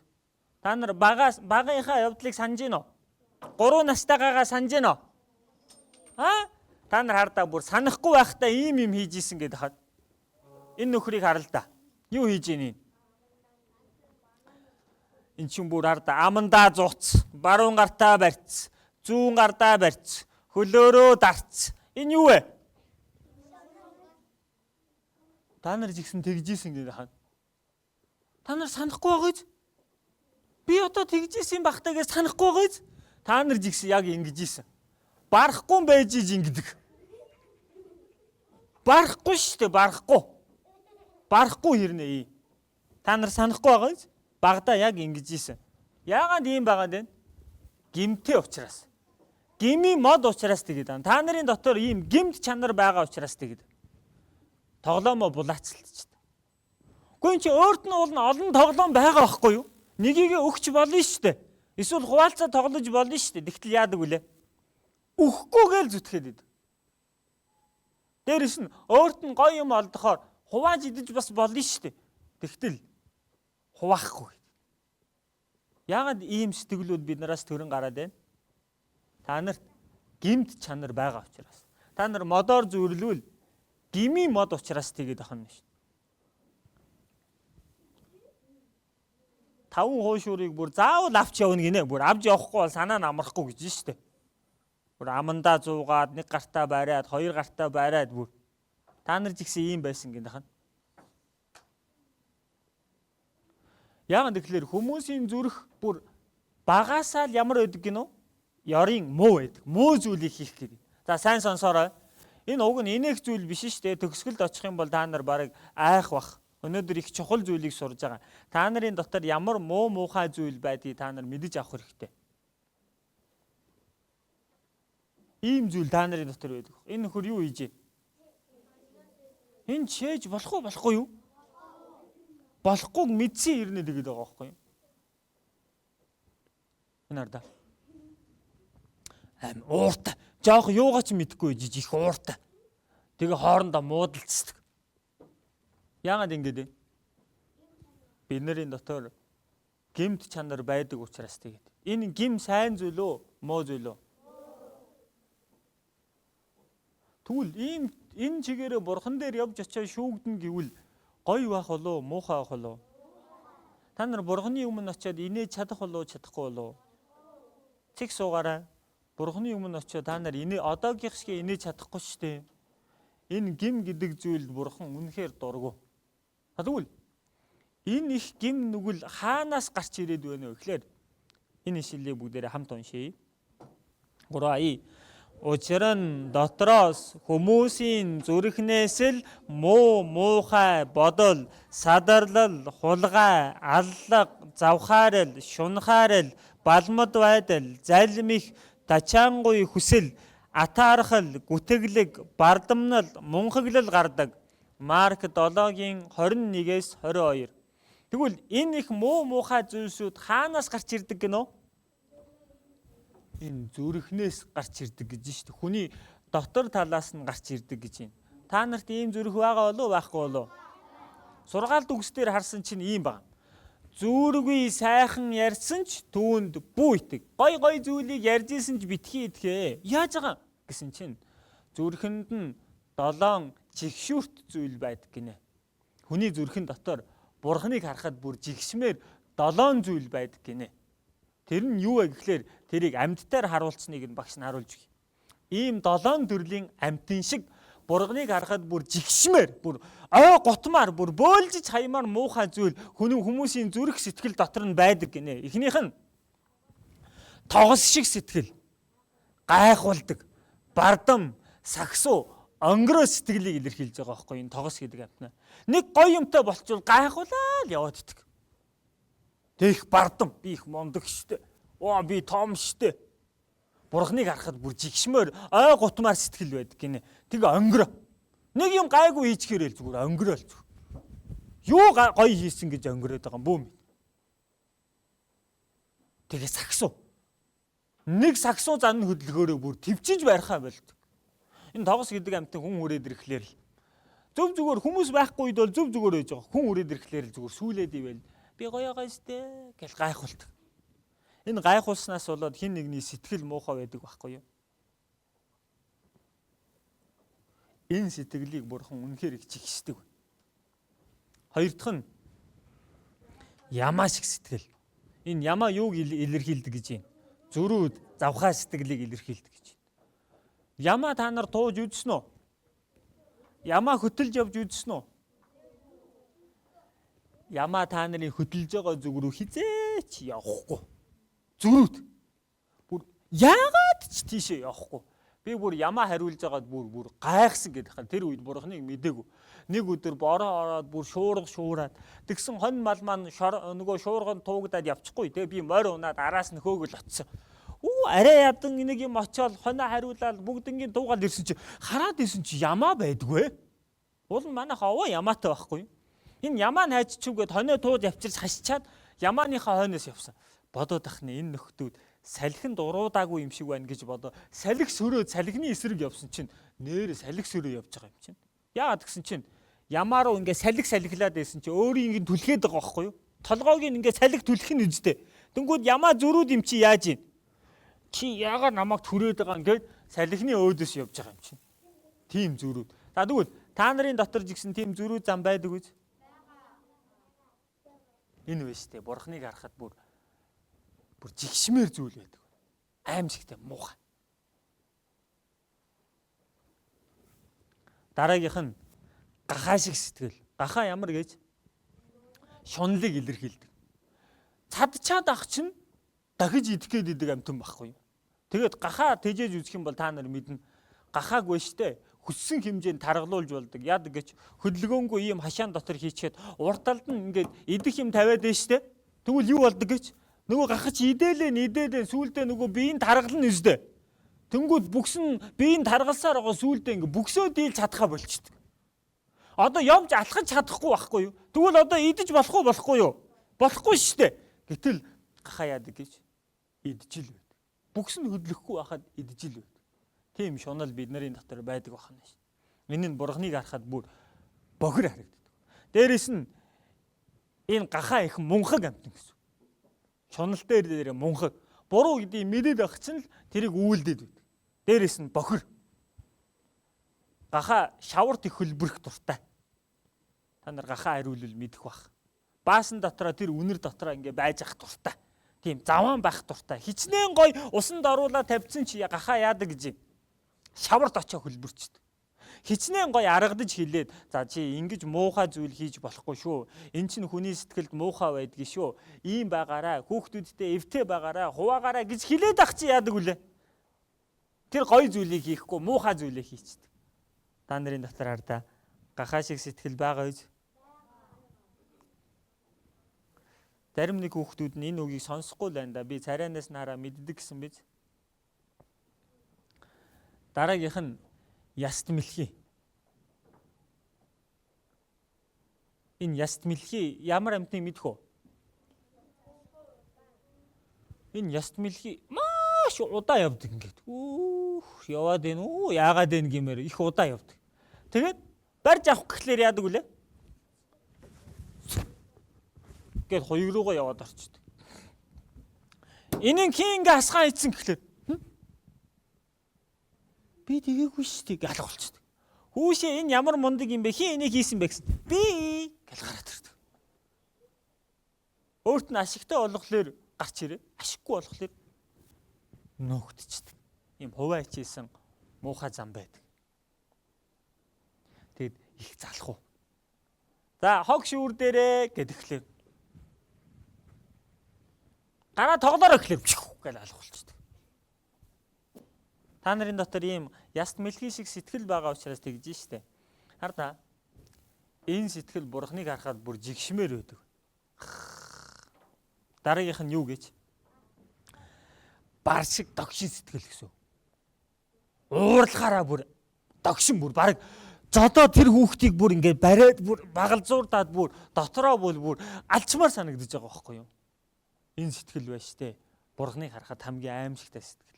Та нар багаас багынхаа явдлыг санаж гин үү? 3 настайгаагаа санаж гин үү? Аа? Та нар хардаа бүр санахгүй байхдаа ийм юм хийж исэн гэдэг хаад. Энэ нөхрийг харал та. Юу хийж ийн энэ? Эн чинь бүр хардаа амандаа зуц, баруун гартаа барьц, зүүн гартаа барьц, хөлөөрөө дарц. Энэ юу вэ? Та нар жигсэн тэгж исэн гэдэг хаад. Та нар санахгүй байгаа биз? Би одоо тэгж исэн бахтаа гэж санахгүй байгаа биз? Та нар жигсэн яг ингэж исэн. Барахгүй байж иж ингэдэг. Барахгүй шүү дээ, барахгүй. Барахгүй хэрнээ. Та нар санахгүй байгаа биз? Багада яг ингэж исэн. Яагаад ийм байгаа вэ? Гимтэй учраас. Гмийн мод учраас тэгээд байна. Та нарын дотор ийм гимт чанар байгаа учраас тэгээд. Тоглоомоо булаацалтчихдээ. Гэхдээ эн чи өөрт нь уул нь олон тоглоом байгаа байхгүй юу? Нэгийгээ өгч болно шүү дээ. Эсвэл хуваалцаа тоглож болно шүү дээ. Тэгтэл яадаг вүлээ? Өгөхгүй гээл зүтгээд идэв. Дээрэс нь өөрт нь гоё юм олдохоор хувааж идэж бас болно шүү дээ. Тэгтэл хуваахгүй. Яагаад ийм сэтгэлүүд бид нараас төрөн гараад байна? Та нарт гэмт чанар байгаа учраас. Та нар модоор зүйрлүүл гмийн мод учраас тэгээд ахна шүү. 5 хуушуурыг бүр заавал авч явна гинэ. Бүр авч явахгүй бол санаа нь амрахгүй гэж шүү дээ. Бүр амандаа зуугаад нэг гартаа бариад, хоёр гартаа бариад бүр та нар ч ихсэн ийм байсан гинэ хана. Яагаад гэвэл хүмүүсийн зүрх бүр багасаа л ямар байдаг гинөө? Ёрын муу байдаг. Муу зүйлийг хийх гэдэг. За сайн сонсоорой. Энэ уг нь инээх зүйл биш шүү дээ. Төгсгөлд очих юм бол та нар бараг айх бах. Өнөөдөр их чухал зүйлийг сурж байгаа. Та нарын дотор ямар муу муухай зүйл байдгийг та нар мэдэж авах хэрэгтэй. Ийм зүйл та нарын дотор байдаг. Энэ нөхөр юу хийж вэ? Энэ чээж болох уу болохгүй юу? Болохгүйг мэдсэн ирнэ тэгээд байгаа байхгүй юу? Энэ ардаа. Аим ууртай. Жоох юугаа ч мэдэхгүй жиж их ууртай. Тэгээ хоорондоо муудалцдаг. Яагаад ингэж вэ? Бид нарын дотор гэмт чанар байдаг учраас тэгээд. Энэ гим сайн зүйл үү, муу зүйл үү? Тэгвэл ийм энэ чигээрээ бурхан дээр явж очиад шүүгдэн гэвэл гоё байх болов уу, муухай байх болов уу? Та нар бурханы өмнө очиад инээж чадах болов уу, чадахгүй болов уу? Цэг суугаарай. Бурханы өмнө очиод та нар инээ одоогийнх шиг инээж чадахгүй шүү дээ. Энэ гим гэдэг зүйлд бурхан үнэхээр дургу. Тэгвэл энэ их гим нүгэл хаанаас гарч ирээд байна вэ гэхээр энэ ишлэлийг бүгдээрээ хамт уншъя. 3. Учир нь дотроос хүмүүсийн зүрхнээс л муу муухай бодол, садарлал, хулгай, аллага, завхаарал, шунхаарал, балмад байдал, залим их, тачаангуй хүсэл, атаархал, гүтгэлэг, бардамнал, мунхаглал гардаг. Марк 7-гийн 21-ээс 22. Тэгвэл энэ их муу муухай зүйлсүүд хаанаас гарч ирдэг гэнэ? Энэ зүрхнээс гарч ирдэг гэж шүү дээ. Хүний дотор талаас нь гарч ирдэг гэж байна. Та нарт ийм зүрх байгаа болов уу байхгүй болов? Сургаалт үгс дээр харсан чинь ийм байна. Зүргүй сайхан ярьсан ч түүнд бүү итэг. Гой гой зүйлийг ярьж исэн ч битгий итгэе. Яаж байгаа гэсэн чинь зүрхэнд нь 7 жигшүүрт зүйл байдаг гинэ. Хүний зүрхэн дотор бурхныг харахад бүр жигшмээр 7 зүйл байдаг гинэ. Тэр нь юу вэ гэхлээр тэрийг амьдтаар харуулсныг нь багш нь харуулж өгье. Ийм 7 төрлийн амьтан шиг бурхныг харахад бүр жигшмээр, бүр ой гутмаар, бүр бөөлжиж хаямаар муухай зүйл хүний хүмүүсийн зүрх сэтгэл дотор нь байдаг гинэ. Эхнийх нь тогос шиг сэтгэл, гайхуулдаг, бардам, сагсуу, онгороо сэтгэлийг илэрхийлж байгаа байхгүй энэ тогос гэдэг амьтнаа. Нэг гоё юмтай болчвол гайхуулаад яваад иддэг. Тэг их бардам, би их мундаг штэ. Оо би том штэ. Бурхныг харахад бүр жигшмээр ой гутмаар сэтгэл байдаг гинэ. Тэг онгороо. Нэг юм гайгүй хийчихээрэл зүгээр онгороо л зүг. Юу гоё хийсэн гэж онгороод байгаа юм бүү мэд. Тэгээ сагсуу. Нэг сагсуу зан хөдөлгөөрөө бүр төвчиж барихаа болдог. Энэ тогос гэдэг амьтан хүн хүрээд ирэхлээр л зөв зүгээр хүмүүс байхгүй үед бол зөв зүгээр байж байгаа. Хүн хүрээд ирэхлээр л зүгээр сүүлээд ивэл би гоё гоё штэ гэл гайхуулдаг. Энэ гайхуулснаас болоод хин нэгний сэтгэл муухай байдаг байхгүй юу? Энэ сэтгэлийг бурхан үнэхээр их чигшдэг. Хоёр дахь нь ямаа шиг сэтгэл. Энэ ямаа юуг илэрхийлдэг гэж юм? Зөрүүд, завхаа сэтгэлийг илэрхийлдэг гэж. Ямаа та нар тууж үзсэн үү? Ямаа хөтөлж явж үзсэн үү? Ямаа та нарын хөтөлж байгаа зүг рүү хизээч явахгүй. Зөрүүд. Бүр яагаад ч тийшээ явахгүй. Би бүр ямаа хариулж байгаад бүр гайхсан гэдэг хан. Тэр үед бурхныг мдээгүй. Нэг өдөр бороо ороод бүр шуурга шуураад тэгсэн хонь мал маань нөгөө шуурганд туугдаад явчихгүй. Тэгээ би морь унаад араас нь хөөгөл очсон. Үү арай ядан нэг юм очиод хонио хариулаад бүгднгийн дуугаал ирсэн чи хараад ирсэн чи ямаа байдгүй. Уул нь манайх овоо ямаатай байхгүй. Энэ ямаа нь хайччихвгээд хонио тууж явчилж хашчаад ямааныхаа хойноос явсан. Бодоод ах нь энэ нөхдүүд салхинд уруудаагүй юм шиг байна гэж бодоо. Салхи сөрөө салхины эсрэг явсан чинь нээр салхи сөрөө явж байгаа юм чинь. Яагаад гэсэн чинь Ямаар уу ингээ салхи салхилаад байсан чи өөрийн ингээ түлхээд байгаа байхгүй юу? Толгойг ингээ салхи түлхэх нь үстэй. Тэнгүүд ямаа зөрүүд юм чи яаж юм? Чи яагаад намайг түрээд байгаа ингээд салхины өөдөөс явж байгаа юм чинь. Тийм зөрүүд. За тэгвэл та нарын дотор ч гэсэн тийм зөрүүд зам байдаг үз? Энэ вэ штэ. Бурхныг харахад бүр жигшмээр зүйл байдаг. Аимшигтай муухай. Дараагийнх нь гахаа шиг сэтгэл. Гахаа ямар гэж? Шунлыг илэрхийлдэг. Цадчаад ах чинь дахиж идэх гээд идэг амтан байхгүй юу? Тэгээд гахаа тэжээж үзэх юм бол та нар мэднэ. Гахаагүй штэ. Хүссэн хэмжээнд таргалуулж болдог. Яадаг гэж хөдөлгөөнгүй ийм хашаан дотор хийчихэд урд талд нь ингээд идэх юм тавиад байна штэ. Тэгвэл юу болдог гэж? Нөгөө гахач идээлээ сүүлдээ нөгөө биеийн таргална үстэй. Тэнгүүд бүксэн биеийн таргалсаар байгаа сүүлдээ ингээд бүксөө дийлж чадхаа болчдөг. Одоо явж алхаж чадахгүй байхгүй юу? Тэгвэл одоо идэж болох уу болохгүй юу? Болохгүй штэ. Гэтэл гахаа яадаг гэж идэж л байд. Бүкс нь хөдлөхгүй байхад идэж л байд. Тийм шунал бидний дотор байдаг байна шин. Энэ нь Бурхныг харахад бүр бохир харагддаг. Дээрээс нь энэ гахаа их мунхаг амтан гэсэн. Шунал дээр мунхаг. Буруу гэдгийг мэдээд байх чинь л тэрийг үйлдээд байд. Дээрээс нь бохир. Гахаа шаварт их хөлбөрөх дуртай. Та нар гахаа хариулвал мэдэх бах. Баасан дотроо тэр үнэр дотроо ингээ байж ах дуртай. Тийм заваан байх дуртай. Хичнээн гой усанд оруулаад тавьсан чи гахаа яадаг гэж юм. Шаварт очоо хөлбөрчдөг. Хичнээн гой аргадаж хилээд за чи ингэж муухай зүйл хийж болохгүй шүү. Эн чинь хүний сэтгэлд муухай байдгийг шүү. Ийм байгаараа, хүүхдүүдтэй эвтэй байгаараа, хуваагаараа гэж хилээд ах чи яадаг үлээ. Тэр гой зүйлийг хийхгүй муухай зүйлийг хийчдэг. Та нарын дотор хардаа гахаа шиг сэтгэл байгаа үз? Зарим нэг хүүхдүүд нь энэ үгийг сонсохгүй л байна да. Би царайнаас нь хараа мэддэг гэсэн биз? Дараагийнх нь яст мэлхий. Энэ яст мэлхий ямар амьтныг мэдэх вэ? Энэ яст мэлхий маш удаа явдаг ингээд. Үүх яваад байна уу? Яагаад байна гэмээр их удаа явдаг. Тэгээд барьж авах гэхлээр яадаг үлээ? Гээд хоёуг руугаа яваад орчдөг. Энийг хин ингээ асгаан ийцэн гэхлээр би тэгээгүй шүү дээ гэж алга болчдөг. Хүүшээ энэ ямар мундаг юм бэ? Хин энийг хийсэн бэ гэсэн. Би гэл гараад ирдэг. Өөрт нь ашигтай болохоор гарч ирээ. Ашиггүй болохоор нөөгдчихдэг. Ийм хуваа хичээсэн муухай зам байдаг. Тэгэд их залах уу. За хог шүүр дээрээ гэдэхлээр гараа тоглоорой гэхлээр гэл алга болчдөг. Та нарын дотор ийм яст мэлхий шиг сэтгэл байгаа учраас тэгж штэ. Хар та энэ сэтгэл Бурхныг харахад бүр жигшмээр байдаг. Дараагийнх нь юу гэж? Бар шиг догшин сэтгэл гэсэн. Уурлахаараа бүр догшин бүр бараг зодоо тэр хүүхдийг бүр ингээд бариад бүр багалзуурдаад бүр дотроо бүр алчмаар санагдаж байгаа байхгүй юу? Энэ сэтгэл байна штэ. Бурхныг харахад хамгийн аимшигтай сэтгэл.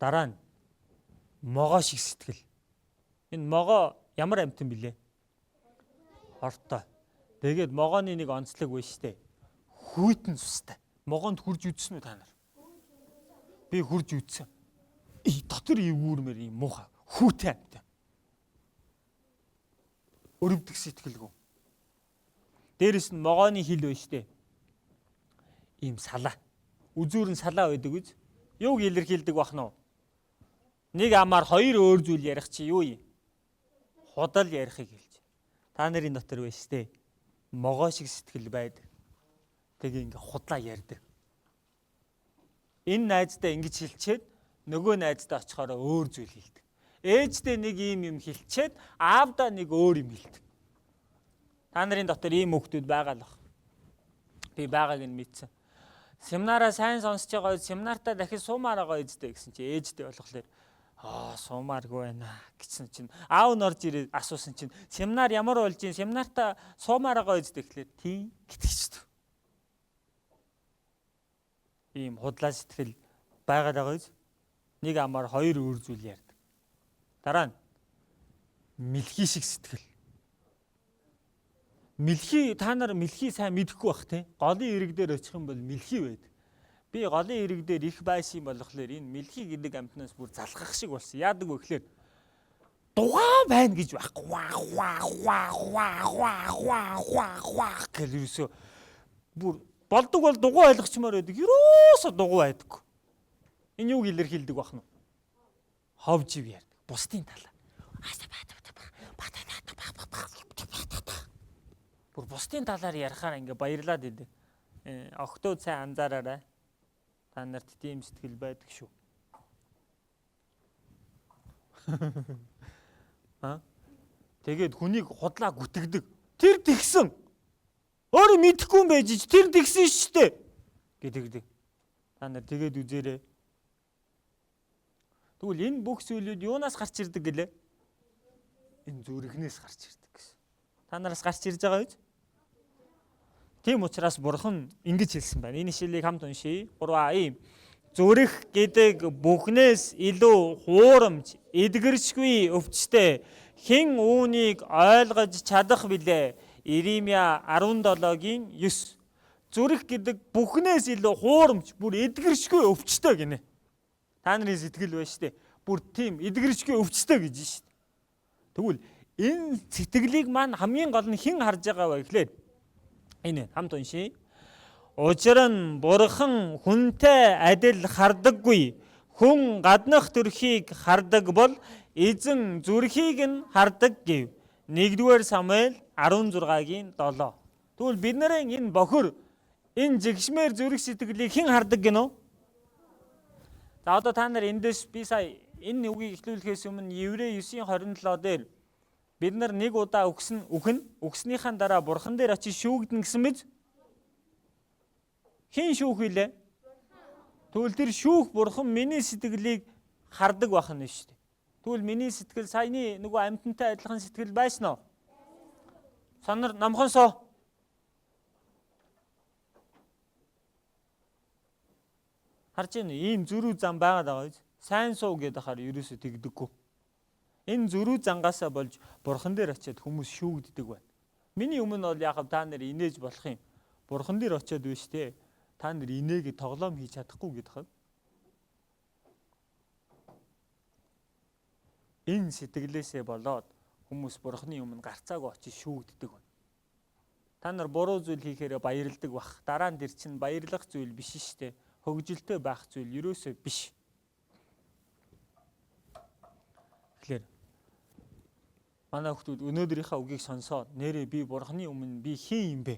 Дараа нь могоо шиг сэтгэл. Энэ могоо ямар амьтан билээ? Хортой. Тэгээд могооны нэг онцлог байна штэ. Хүйтэн цустай. Могоонд хурж үдсэн үү та нар? Би хурж үдсэн. Дотор эвгүүрмээр ийм муухай хүүтэй амьтан. Өрөвдөх сэтгэлгүй. Дээрэс нь могооны хил байна штэ. Ийм салаа. Үзүүр нь салаа байдаг үз? Юуг илэрхийлдэг бах нь вэ? Нэг амаар хоёр өөр зүйл ярих чи юу юм? Худал ярихыг хэлж. Та нарын дотор байна штэ. Могоо шиг сэтгэл байдаг. Тэгээ ингээ худлаа ярьдаг. Энэ найздаа ингэж хэлчихэд нөгөө найздаа очихороо өөр зүйл хэлдэг. Ээждээ нэг ийм юм хэлчихэд аавдаа нэг өөр юм хэлдэг. Та нарын дотор ийм хүүхдүүд байгаа л бах. Би байгааг нь мэдсэн. Семинараа сайн сонсож байгаа үед семинартаа дахиж суумаар байгаа үсттэй гэсэн чи ээждээ болохоор суумааргүй байна гэсэн чинь аав нь орж ирээд асуусан чинь семинар ямар болж ийн семинартаа суумаар байгаа үсттэй гэхлээр тийм гэтгчдэг. Ийм худлаа сэтгэл байгаад байгаа үз? Нэг амаар хоёр өөр зүйл ярьдаг. Дараа нь Мэлхий шиг сэтгэл. Мэлхий, та нар мэлхий сайн мэдэхгүй бах те. Голын ирэг дээр очих юм бол мэлхий байдаг. Би голын ирэг дээр их байсан болохоор энэ мэлхий гэдэг амтнаас бүр залхах шиг болсон. Яадаг вэ гэхээр дугаан байна гэж байхгүй. Ваа ваа ваа ваа ваа ваа ваа ваа гэл ерөөсөө бүр болдог бол дугуй ойлгочмоор байдаг. Ерөөсөө дугуй байдаггүй. Энэ юуг илэрхийлдэг байх нь? Хов жив ярьдаг. Бусдын талаар. Бүр бусдын талаар ярихаар ингээ баярлаад идэв. Октоо сайн анзаараарай. Та нарт тийм сэтгэл байдаг шүү. Аа? Тэгээд хүнийг худлаа гүтгдэг. Тэр тэгсэн. Өөрөө мэдэхгүй юм байж ч тэр тэгсэн шүү дээ гэдэгдэг. Та нар тэгээд үзээрэй. Тэгвэл энэ бүх зүйлүүд юунаас гарч ирдэг гэлээ? Энэ зүрхнээс гарч ирдэг гэсэн. Та нараас гарч ирж байгаа биз? Тийм учраас бурхан ингэж хэлсэн байна. Энэ ишлэлийг хамт уншийе. 3 ийм. Зүрх гэдэг бүхнээс илүү хуурамч, эдгэршгүй өвчтэй. Хэн үүнийг ойлгож чадах билээ? Иремья 17-гийн 9. Зүрх гэдэг бүхнээс илүү хуурамч, бүр эдгэршгүй өвчтэй гинэ. Та нарын сэтгэл байна шүү дээ. Бүр тийм эдгэршгүй өвчтэй гэж шүү дээ. Тэгвэл энэ сэтгэлийг маань хамгийн гол нь хэн харж байгаа вэ гэхлээр энэ хамт уншийе. Учир нь бурхан хүнтэй адил хардаггүй. Хүн гаднах төрхийг хардаг бол эзэн зүрхийг нь хардаг гэв. 1-р Самуэль 16-гийн 7. Тэгвэл бид нарын энэ бохор энэ жигшмээр зүрх сэтгэлийг хэн хардаг гинөө? За одоо та нар эндээс би сая энэ үгийг эхлүүлэхээс өмнө Еврей 9:27 дээр бид нар нэг удаа үхсэн үхэн үхснийхаа дараа бурхан дээр очиж шүүгдэн гэсэн мэт хэн шүүх вүлээ? Тэгвэл тэр шүүх бурхан миний сэтгэлийг хардаг байх нь шүү дээ. Тэгвэл миний сэтгэл саяны нөгөө амьтантай адилхан сэтгэл байсан уу? Сонор номхон суу. Харж байна ийм зөрүү зам байгаад байгаа биз? Сайн суу гэдэг хахаар ерөөсөө тэгдэггүй. Энэ зөрүү зангаасаа болж бурхан дээр очиад хүмүүс шүүгддэг байна. Миний өмнө бол яг та нар инээж болох юм. Бурхан дээр очиад биш те. Та нар инээгээ тоглоом хийж чадахгүй гэдэг хав. Энэ сэтгэлээсээ болоод хүмүүс бурханы өмнө гарцаагүй очиж шүүгддэг байна. Та нар буруу зүйл хийхээр баярладаг бах. Дараа нь тэр чинь баярлах зүйл биш шүү дээ. Хөгжилтэй байх зүйл ерөөсөө биш. Тэгэхээр манай хүмүүс өнөөдрийнхөө үгийг сонсоод нэрээ би бурханы өмнө би хэн юм бэ?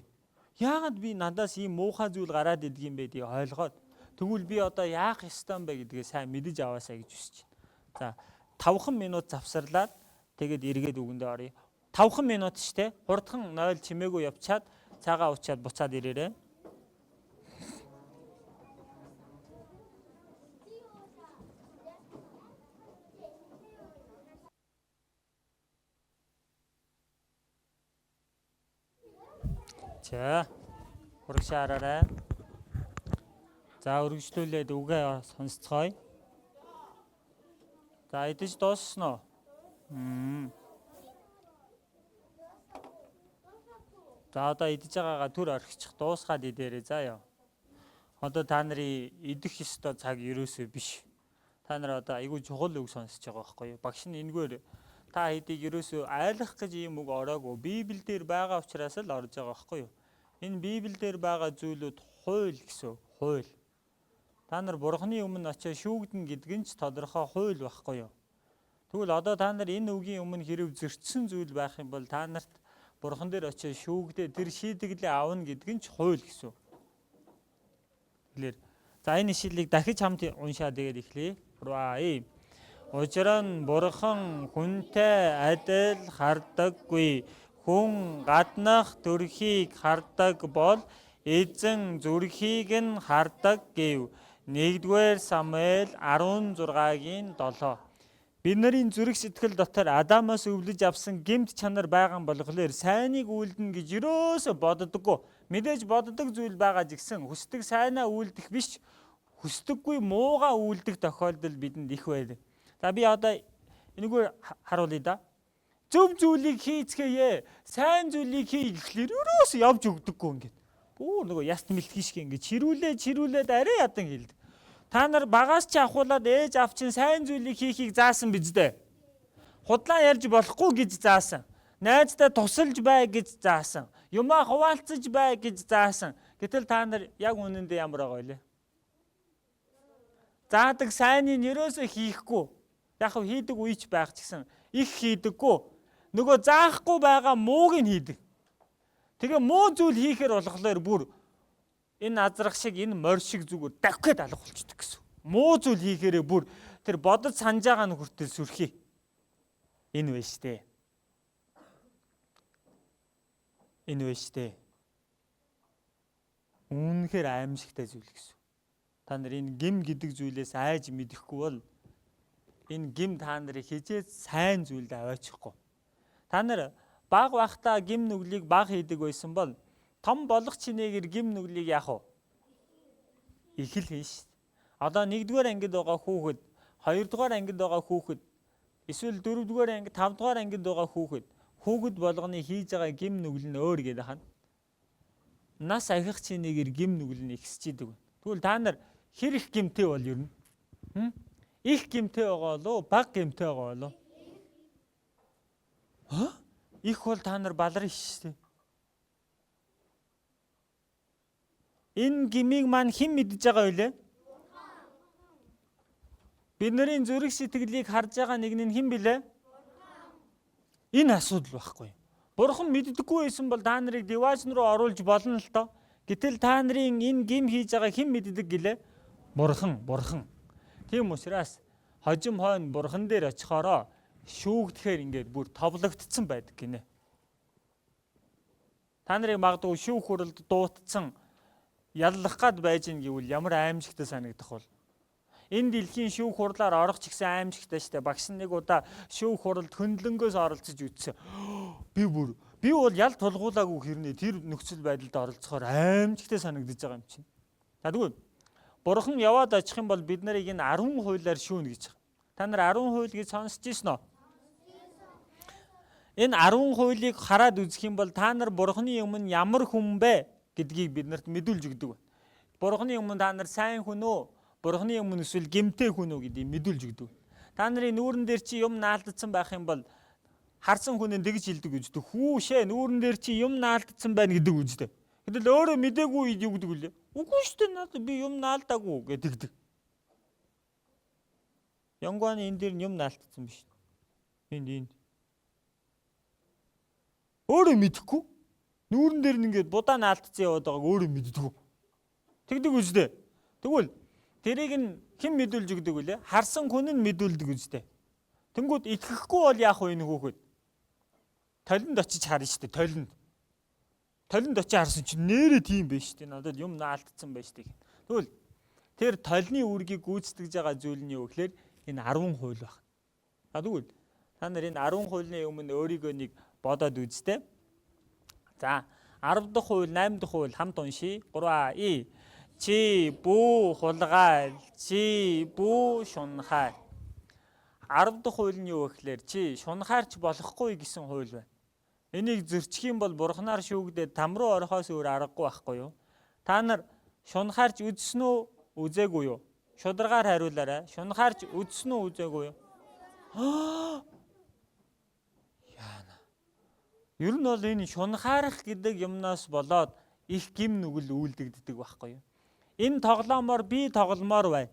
Яагаад би надаас ийм муухай зүйл гараад идэх юм бэ гэдгийг ойлгоод тэгвэл би одоо яах ёстой юм бэ гэдгээ сайн мэдэж аваасай гэж хүсэж байна. За 5 минут завсарлаад тэгээд эргээд үгэндээ оръё. 5 минут штэ хурдхан 0 чимээгүй явчаад цагаа уучаад буцаад ирээрэй. За урагшаа хараарай. За үргэлжлүүлээд үгээ сонсцгоё. За идэж дууссан уу? За одоо идэж байгаагаа түр орхичих дуусгаад идээрэй заа ёо. Одоо та нарын идэх ёстой цаг ерөөсөө биш. Та нар одоо айгүй чухал үг сонсож байгаа байхгүй юу? Багш нь энэгээр та хэдийг ерөөсөө айлах гэж ийм үг ороогүй. Библиэлд байгаа учраас л орж байгаа байхгүй юу? Энэ Библиэлд байгаа зүйлүүд хууль гэсэн үг. Хууль. Та нар Бурхны өмнө очиж шүүгдэн гэдэг нь ч тодорхой хууль байхгүй юу? Тэгвэл одоо та нар энэ үгийн өмнө хэрв зөрчсөн зүйл байх юм бол та нарт Бурхан дээр очиж шүүгдээ тэр шийдэглээ авна гэдэг нь ч хууль гэсэн үг. Тэгэхээр за энэ ишлэлийг дахиж хамт уншаад тэгээд эхлэе. 3. Учир нь Бурхан хүнтэй адил хардаггүй. Хүн гаднах төрхийг хардаг бол эзэн зүрхийг нь хардаг гэв. 1-р Самуэль 16-гийн 7. Бид нарын зүрх сэтгэл дотор Адамаас өвлөж авсан гэмт чанар байгаа болохоор сайныг үйлдэнэ гэж ерөөсө боддоггүй. Мэдээж боддог зүйл байгаа ч гэсэн хүсдэг сайнаа үйлдэх биш, хүсдэггүй муугаа үйлдэх тохиолдол бидэнд их байдаг. За би одоо энэгээр харуулъя да. Зөв зүйлийг хийцгээе. Сайн зүйлийг хий гэхлээр өрөөс явж өгдөггүй ингээд. Бүр нөгөө яст мэлтгий шиг ингээд чирүүлээ чирүүлээд арай ядан хилдэг. Та нар багаас чи ахуулаад ээж аав чинь сайн зүйлийг хийхийг заасан биз дээ. Худлаа ярьж болохгүй гэж заасан. Найздаа тусалж бай гэж заасан. Юмаа хуваалцаж бай гэж заасан. Гэтэл та нар яг үнэндээ ямар байгаа вэ? Заадаг сайныг ерөөсөө хийхгүй. Яг хав хийдэг үеч байх ч гэсэн их хийдэггүй. Нөгөө заахгүй байгаа мууг нь хийдэг. Тэгээ муу зүйл хийхээр болохоор бүр энэ азрах шиг, энэ морь шиг зүгээр давхиад алга болчдөг гэсэн. Муу зүйл хийхээрээ бүр тэр бодож санаж байгаа нь хүртэл сүрхий. Энэ вэ штэ. Энэ вэ штэ. Үнэхээр аимшигтай зүйл гэсэн. Та нар энэ гим гэдэг зүйлээс айж мэдэхгүй бол энэ гим та нарыг хизээд сайн зүйлд аваачихгүй. Та нар баг байхдаа гим нүглийг баг хийдэг байсан бол том болох чинээгээр гим нүглийг яах вэ? Их л хийн шүү. Одоо 1-р ангид байгаа хүүхэд, 2-р ангид байгаа хүүхэд, эсвэл 4-р анги, 5-р ангид байгаа хүүхэд, хүүхэд болгоны хийж байгаа гим нүгэл нь өөр гэдэг хана. Нас ахих чинээгээр гим нүгэл нь ихсэж идэг. Тэгвэл та нар хэр их гимтэй бол ер нь? Их гимтэй байгаа болов уу? Баг гимтэй байгаа болов уу? Ха? Их бол та нар балар шүү дээ. Энэ гмийг маань хэн мэдж байгаа вэ? Бидний зүрх сэтгэлийг харж байгаа нэг нь хэн билээ? Энэ асуудал байхгүй. Бурхан мэддэггүй байсан бол та нарыг деважн руу оруулж болно л доо. Гэтэл та нарын энэ гим хийж байгаа хэн мэддэг гэлээ? Бурхан, бурхан. Тийм учраас хожим хойно бурхан дээр очихороо шүүгдэхээр ингээд бүр товлогдсон байдаг гинэ. Та нарыг магадгүй шүүх хуралд дуутсан яллах гад байж гин гэвэл ямар аимшигтай санагдах бол. Энэ дэлхийн шүүх хурлаар орох ч гэсэн аимшигтай штэ. Багш нэг удаа шүүх хуралд хөндлөнгөөс оролцож үтсэн. Би бол ял тулгуулаагүй хэрнээ тэр нөхцөл байдалд оролцохоор аимшигтай санагдаж байгаа юм чинь. За тэгвэл бурхан яваад очих юм бол бид нарыг энэ 10 хуулиар шүүнэ гэж байгаа. Та нар 10 хууль гэж сонсч ирсэн үү? Энэ 10 хуулийг хараад үзэх юм бол та нар бурханы өмнө ямар хүн бэ гэдгийг бид нарт мэдүүлж өгдөг. Бурханы өмнө та нар сайн хүн үү? Бурханы өмнө эсвэл гэмтэй хүн үү гэдгийг мэдүүлж өгдөг. Та нарын нүүрэн дээр чи юм наалдсан байх юм бол харсан хүн нь тэгж хэлдэг үждэг. Хүүшээ нүүрэн дээр чи юм наалдсан байна гэдэг үждэг. Гэтэл өөрөө мдээгүй үед юу гэдэг вүлээ? Үгүй шүү дээ, надад би юм наалдаагүй гэдэг. Янгуаны энэ дээр юм наалтсан биш. Энд. Өөрөө мэдэхгүй. Нүүрэн дээр нь ингээд будаа наалтсан яваад байгааг өөрөө мэддэггүй. Тэгдэг үждэг. Тэгвэл тэрийг нь хэн мэдүүлж өгдөг вүлээ? Харсан хүн нь мэдүүлдэг үждэг. Тэнгүүд итгэхгүй бол яах вэ энэ хүүхэд? Толинд очиж харна шүү дээ, толинд. Толинд очиж харсан чинь нэрээ тийм байж шүү дээ. Надад юм наалтсан байж шүү дээ. Тэгвэл тэр толины үүргийг гүйцэтгэж байгаа зүйл нь юу гэхээр энэ 10 хууль байна. А тэгвэл та нар энэ 10 хуулийн өмнө өөрийгөө нэг бодоод үзтээ. За 10 дахь хууль, 8 дахь хууль хамт уншия. 3 И. Чи бүү хулгай, чи бүү шунхай. 10 дахь хууль нь юу гэхээр чи шунхаарч болохгүй гэсэн хууль байна. Энийг зөрчих юм бол бурхнаар шүүгдээд там руу орохоос өөр аргагүй байхгүй юу? Та нар шунхаарч үзсэн үү, үзээгүй юу? Шударгаар хариулаарай. Шунхаарч үзсэн үү, үзээгүй юу? Яана. Ер нь бол энэ шунхаарах гэдэг юмнаас болоод их гим нүгэл үйлдэгддэг байхгүй юу? Энэ тоглоомоор би тогломоор байна.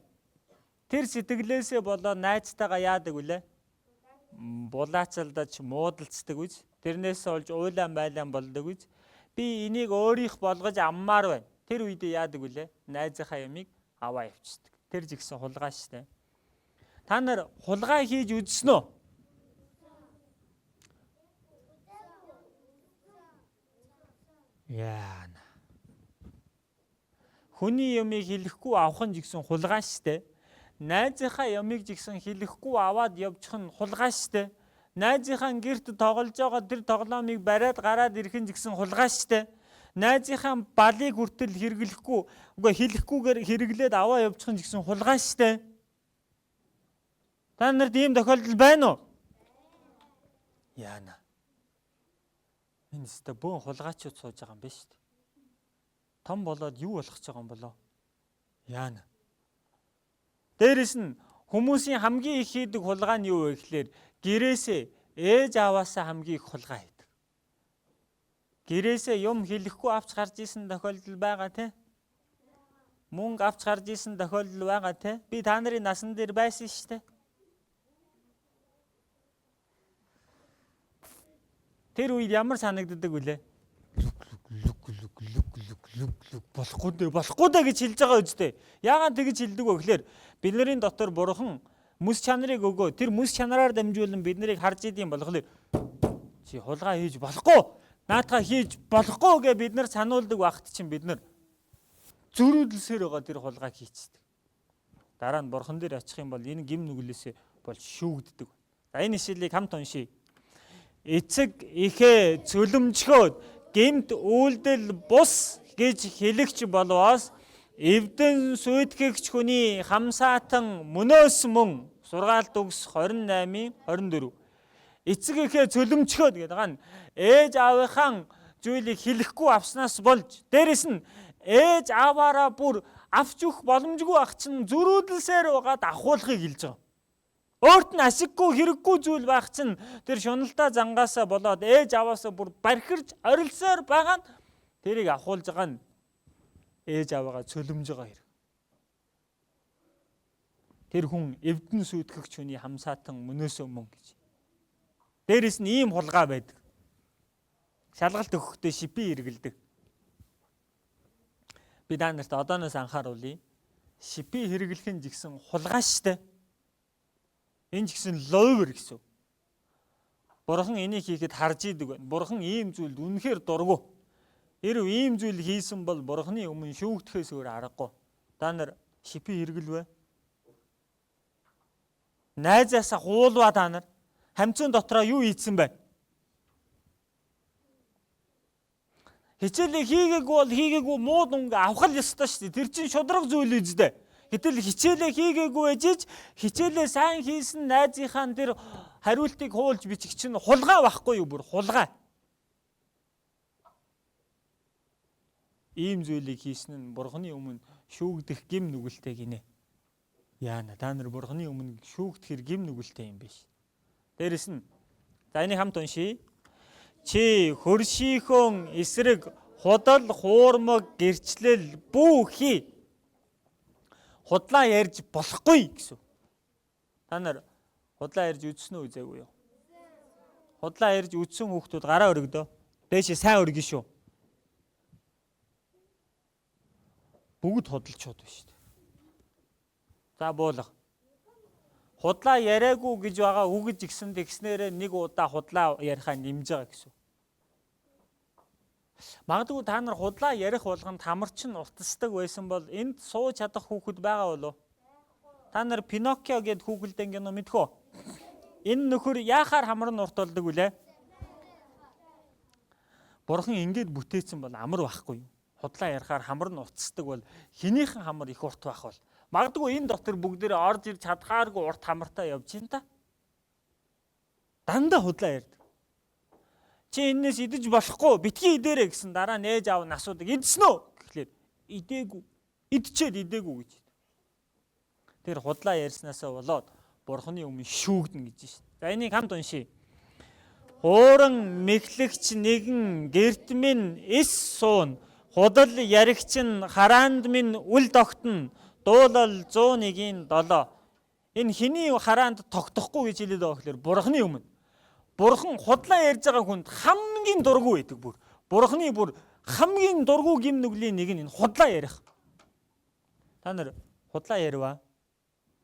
Тэр сэтгэлээсээ болоод найзтайгаа яадаг вүлээ? Булаацалдаж муудалцдаг үз. Тэрнээс олж уйлан байлан болдог үз. Би энийг өөрийнх болгож аммаар байна. Тэр үедээ яадаг вүлээ? Найзынхаа ямыг аваа явчихдаг. Тэр жигсэн хулгай штэ. Та нар хулгай хийж үзсэн үү? Яана. Хүний ямыг хэлэхгүй авах нь жигсэн хулгай штэ. Найзынхаа ямыг жигсэн хэлэхгүй аваад явчих нь хулгай штэ. Найзынхаа гэрт тоглож байгаа тэр тоглоомыг бариад гараад ирэх нь жигсэн хулгай штэ. Найзынхаа балыг хүртэл хэрэглэхгүй, үгүй хэлэхгүйгээр хэрэглээд аваа явчих нь жигсэн хулгай штэ. Та нарт ийм тохиолдол байна уу? Яана. Энэ өстө бөөн хулгайчуд сууж байгаа юм биш үү? Том болоод юу болох гэж байгаа юм болоо? Яана. Дээрэс нь хүмүүсийн хамгийн их хийдэг хулгай нь юу вэ гэхлээр гэрээсээ ээж аваасаа хамгийн их хулгай хийдэг. Гэрээсээ юм хэлэхгүй авч гарч исэн тохиолдол байгаа тий? Мөнгө авч гарч исэн тохиолдол байгаа тий? Би та нарын насан дээр байсан шүү дээ. Тэр үед ямар санагддаг вүлээ? Лүк лүк лүк лүк лүк лүк лүк болохгүй дээ, болохгүй дээ гэж хэлж байгаа үстэй. Яагаад тэгж хэлдэг вэ гэхээр бидний дотор бурхан мэс чанарыг өгөө. Тэр мэс чанараар дамжуулан бид нарыг харж идэм болохоор чи хулгай хийж болохгүй. Наадхаа хийж болохгүй гэж бид нар сануулдаг багт чинь бид нар зөрүүдлсээр байгаа тэр хулгайг хийцдэг. Дараа нь бурхан дээр очих юм бол энэ гим нүглээсээ бол шүүгддэг. За энэ ишлэлийг хамт уншийе. Эцэг эхээ цөлөмжхөөд гэмт үйлдэл бус гэж хэлэгч болвоос эвдэн сүйтгэгч хүний хамсаатан мөнөөс мөн. Сургаалт үгс 28-ийн 24. Эцэг эхээ цөлөмжхөөд гэдэг нь ээж аавынхаа зүйлийг хэлэхгүй авснаас болж дээрэс нь ээж ааваараа бүр авч өгөх боломжгүй ах чинь зөрүүдэлсээр байгаад авахуулахыг хэлж байгаа. Өөрт нь ашиггүй хэрэггүй зүйл байх чинь тэр шуналдаа зангаасаа болоод ээж аваасаа бүр бархирч орилсоор байгаа нь тэрийг авахуулж байгаа нь ээж аваагаа цөлөмж байгаа хэрэг. Тэр хүн эвдэн сүйтгэгч хүний хамсаатан мөнөөсөө мөн гэж. Дээрэс нь ийм хулгай байдаг. Шалгалт өгөхдөө шипи эргэлдэг. Би та нарт одооноос анхааруулъя. Шипи хэрэглэх нь жигсэн хулгай штэ. Энэ ч гэсэн ловер гэсэн. Бурхан энийг хийхэд харж идэг байна. Бурхан ийм зүйлд үнэхээр дургу. Хэрв ийм зүйл хийсэн бол Бурханы өмнө шүүгдэхээс өөр аргагүй. Та нар шипи хэрэглэвэ. Найзаасаа хуулваа та нар. Хамцын дотроо юу хийцэн бэ? Хичээлээ хийгээгүй бол хийгээгүй муу дунг авах л ёстой шүү дээ. Тэр чинь шудраг зүйл үздэй. Гэтэл хичээлээ хийгээгүй ээжиж хичээлээ сайн хийсэн найзынхаа тэр хариултыг хуулж бичих чинь хулгай байхгүй юу бүр хулгай. Ийм зүйлийг хийсэн нь Бурханы өмнө шүүгдэх гим нүгэлтэй гинэ. Яана та нар Бурханы өмнө шүүгдэхэр гим нүгэлтэй юм биш. Дээрэс нь за энийг хамт уншийе. Чи хөршийнхөн эсрэг худал хуурмаг гэрчлэл бүү хий. Худлаа ярьж болохгүй гэсэн. Та нар худлаа ярьж үзсэн үү үзээгүй юу? Худлаа ярьж үзсэн хүүхдүүд гараа өргөдөө. Дээшээ сайн өргөн шүү. Бүгд худалчууд биш үү? За буулга. Худлаа яриаггүй гэж байгаа үгэж гисэн тэгснээрээ нэг удаа худлаа ярихаа нэмж байгаа гэсэн. Магадгүй та нар худлаа ярих болгонд хамарч нь утасдаг байсан бол энд сууж чадах хүүхэд байгаа болов? Та нар Пиноккио гэд хүүхэлдэйн кино мэдэх үү? Энэ нөхөр яахаар хамар нь урт болдог вүлээ? Бурхан ингэж бүтээсэн бол амар байхгүй юу? Худлаа ярихаар хамар нь утасдаг бол хинийхэн хамар их урт байх бол? Магадгүй энэ дотор бүгдээрээ орж ирж чадхааргүй урт хамартай явж юм та. Дандаа худлаа ярьдаг. Чи энэс идэж болохгүй битгий идээрэ гэсэн дараа нээж аав нь асуудаг. Идсэн үү гэхлээр идээгүй. Идчихэд идээгүй гэж. Тэр худлаа ярьснаасаа болоод Бурханы өмнө шүүгдэнэ гэж шин. За энийг хамт уншийе. Хууран мэхлэгч нэгэн гэрт минь эс суун, худал яригч нь хараанд минь үл тогтно. Дуулал 101-ийн 7. Энэ хэний хараанд тогтохгүй гэж хэлээд байгаа гэхлээр Бурханы өмнө. Бурхан худлаа ярьж байгаа хүнд хамгийн дургүй байдаг бүр. Бурханы бүр хамгийн дургүй гим нүглийн нэг нь энэ худлаа ярих. Та нар худлаа ярив аа?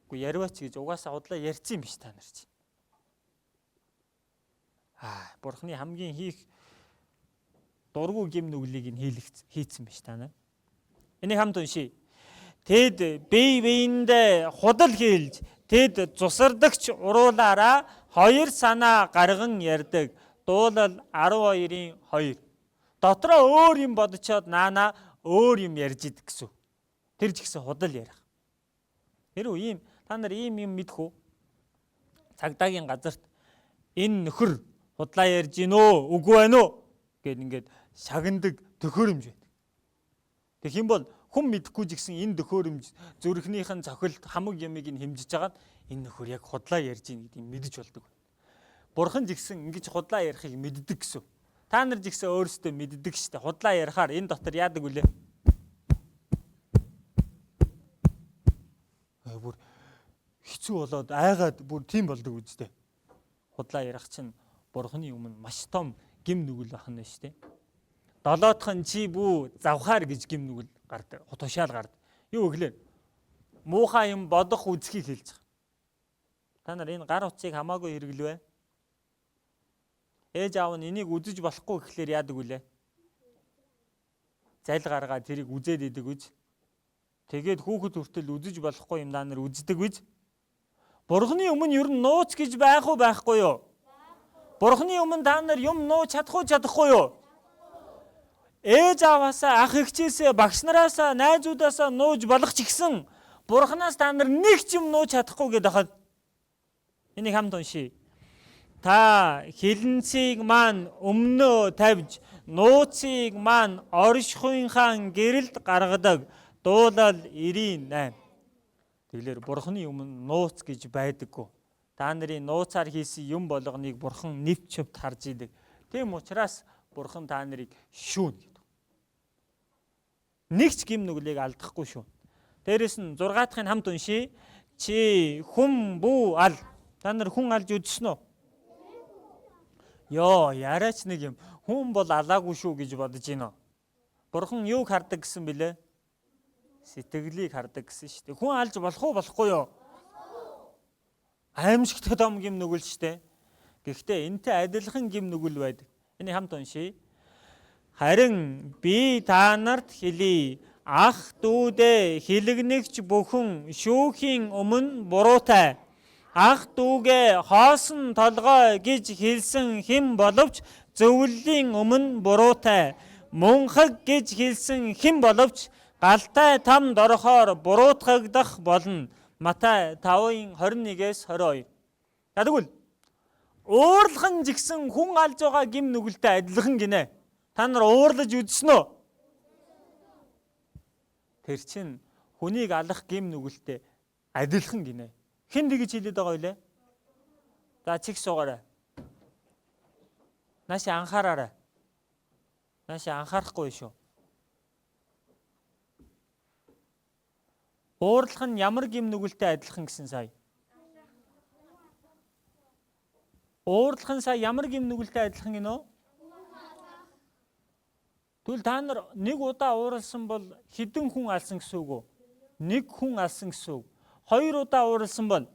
Үгүй яриваач гэж угаасаа худлаа ярьсан юм биш та нар чи. Бурханы хамгийн хийх дургүй гим нүглийг нь хийцэн биш та нар. Энийг хамт уншийе. Тэд бие биендээ худал хийлж, тэд цусардагч уруулаараа хоёр санаа гарган ярьдаг. Дуулал 12-ийн 2. Дотроо өөр юм бодцоод наана өөр юм ярьж идэг гэсэн. Тэр ч гэсэн худал ярих. Тэр үү ийм та нар ийм юм мэдэх үү? Цагдаагийн газарт энэ нөхөр Худлаа ярьж гин үү? Үгүй байна уу? Гэт ингээд шагнадаг төхөөрөмж байдаг. Тэгэх юм бол хүн мэдэхгүй ч гэсэн энэ төхөөрөмж зүрхнийх нь цохилт хамаг ямыг нь хэмжиж хагаад энэ нөхөр яг худлаа ярьж гин гэдгийг мэдэж болдог. Бурхан ч гэсэн ингэж худлаа ярихыг мэддэг гэсэн. Та нар ч гэсэн өөрсдөө мэддэг шүү дээ. Худлаа ярихаар энэ дотор яадаг вүлээ? Бүр хэцүү болоод айгаад бүр тийм болдог үстэй. Худлаа ярих чинь бурханы өмнө маш том гим нүгэл ахна шүү дээ. Долоотхон чи бүү завхаар гэж гим нүгэл гардаг. Тушаал гардаг. Юу гэхлээр муухай юм бодох үзхийг хэлж байгаа. Та нар энэ гар утсыг хамаагүй хэрэглэвэ. Ээж аав нь энийг үзэж болохгүй гэхлээр яадаг вүлээ? Зал гаргаад тэрийг үзээд идэг үз. Тэгээд хүүхэд хүртэл үзэж болохгүй юм да нар үздэг үз. Бурхны өмнө ер нь нууц гэж байх уу байхгүй юу? Бурхны өмнө та нар юм нууц чадах уу чадахгүй юу? Ээж ааваасаа, ах эгчээсээ, багш нараасаа, найзуудаасаа нууж болох ч гэсэн Бурханаас та нар нэг ч юм нууж чадахгүй гэдэг хахад энийг хамт уншийе. Та хилэнцгийг маань өмнөө тавьж, нууцыг маань оршихуйнхаа гэрэлд гаргадаг. Дуулал 98. Тэгэлэр Бурхны өмнө нууц гэж байдаггүй. Та нарын нууцаар хийсэн юм болгоныг Бурхан нэвт чөвт харж идэг. Тийм учраас Бурхан та нарыг шүүн гэдэг. Нэг ч гим нүглийг алдахгүй шүү. Дээрэс нь 6 дахьыг хамт уншийе. Чи хүн бүү ал. Та нар хүн алж үзсэн үү? Йоо, яриач нэг юм. Хүн бол алаагүй шүү гэж бодож байна. Бурхан юуг хардаг гэсэн бilé? Сэтгэлийг хардаг гэсэн шүү дээ. Хүн алж болох уу болохгүй юу? Аимшигтай том гим нүгэл шүү дээ. Гэхдээ энтэй адилхан гим нүгэл байдаг. Энийг хамт уншийе. Харин би та нарт хэлье. Ах дүүдээ хилэгнэгч бүхэн шүүхийн өмнө буруутай. Ах дүүгээ хоосон толгой гэж хэлсэн хэн боловч зөвлөлийн өмнө буруутай. Мунхаг гэж хэлсэн хэн боловч галтай тамд орохоор буруутгагдах болно. Матай 5:21-ээс 22. За тэгвэл уурлах нь жигсэн хүн алж байгаа гим нүгэлтэй адилхан гинэ. Та нар уурлаж үзсэн үү? Тэр чинь хүнийг алах гим нүгэлтэй адилхан гинэ. Хэн тэгж хэлээд байгаа вэ? За чиг суугаарай. Наашаа анхаараарай. Наашаа анхаарахгүй шүү. Уурлах нь ямар гим нүгэлтэй адилхан гэсэн сая? Уурлах нь сая ямар гим нүгэлтэй адилхан гинөө? Тэгвэл та нар нэг удаа ууралсан бол хэдэн хүн алсан гэсэн үг үү? Нэг хүн алсан гэсэн үг. Хоёр удаа ууралсан бол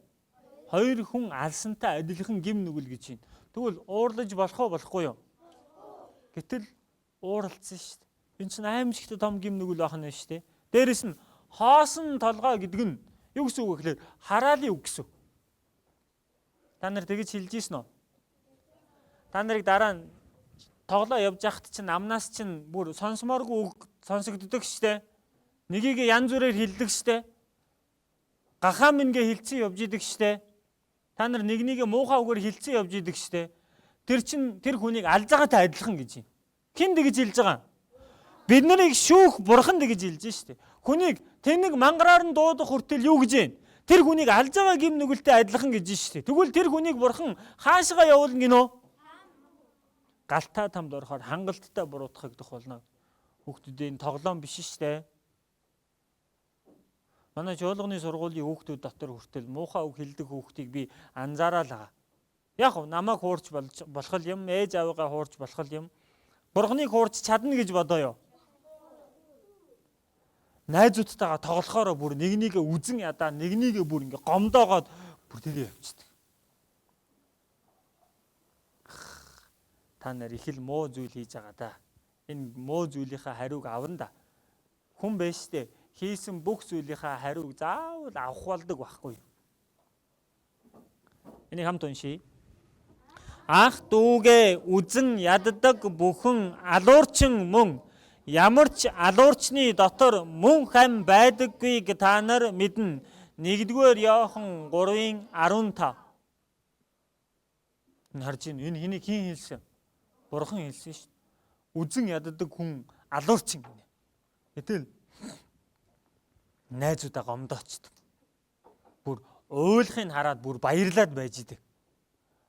хоёр хүн алсантай адилхан гим нүгэл гэж байна. Тэгвэл уурлаж болох уу болохгүй юу? Гэтэл ууралцсан шүү дээ. Энэ чинь аимшигтай том гим нүгэл байх нь шүү дээ. Дээрэс нь хоосон толгой гэдэг нь юу гэсэн үг вэ гэхээр хараалын үг гэсэн үг. Та нар тэгж хэлж ийсэн үү? Та нарыг дараа нь тоглоо явж байхад чинь амнаас чинь бүр сонсомооргүй үг сонсогддог штэ. Нэгийг янз бүрээр хэлдэг штэ. Гахаа мингээ хэлцэн явж идэг штэ. Та нар нэг нэгэ муухай үгээр хэлцэн явж идэг штэ. Тэр чин тэр хүнийг алж байгаатай адилхан гэж юм. Хэн тэгж хэлж байгаа? Бид нарыг шүүх бурхан тэгж хэлж штэ. Хүнийг тэнэг мангараар нь дуудах хүртэл юу гэж юм? Тэр хүнийг алж байгаа гим нүгэлтэй адилхан гэж штэ. Тэгвэл тэр хүнийг бурхан хаашгаа явуулна гинөө? Галтай тамд орохоор хангалттай буруутгагдах болно. Хүүхдүүдийн тоглоом биш штэ. Манай чуулганы сургуулийн хүүхдүүд дотор хүртэл муухай үг хэлдэг хүүхдийг би анзаараад байгаа. Яг намайг хуурч болох юм, ээж аавыгаа хуурч болох юм. Бурхныг хуурч чадна гэж бодоё. Найзуудтайгаа тоглохоороо бүр нэг нэгэ үзэн ядаа, нэг нэгэ бүр ингээ гомдоогоод бүр тэгээ явчихдаг. Та нар их л муу зүйл хийж байгаа да. Энэ муу зүйлийнхаа хариуг авна да. Хүн байж штэ хийсэн бүх зүйлийнхаа хариуг заавал авах болдог байхгүй юу? Энийг хамт уншийе. Ах дүүгээ үзэн яддаг бүхэн алуурчин мөн ямар ч алуурчны дотор мөн хам байдаггүйг та нар мэднэ. 1-р Иохан 3:15. Энэ харж ийн энэ хэнийг хэн хэлсэн? Бурхан хэлсэн шүү дээ. Үзэн яддаг хүн алуурчин гинэ. Гэтэл найзуудаа гомдоочдөг. Бүр уйлахыг хараад бүр баярлаад байж идэг.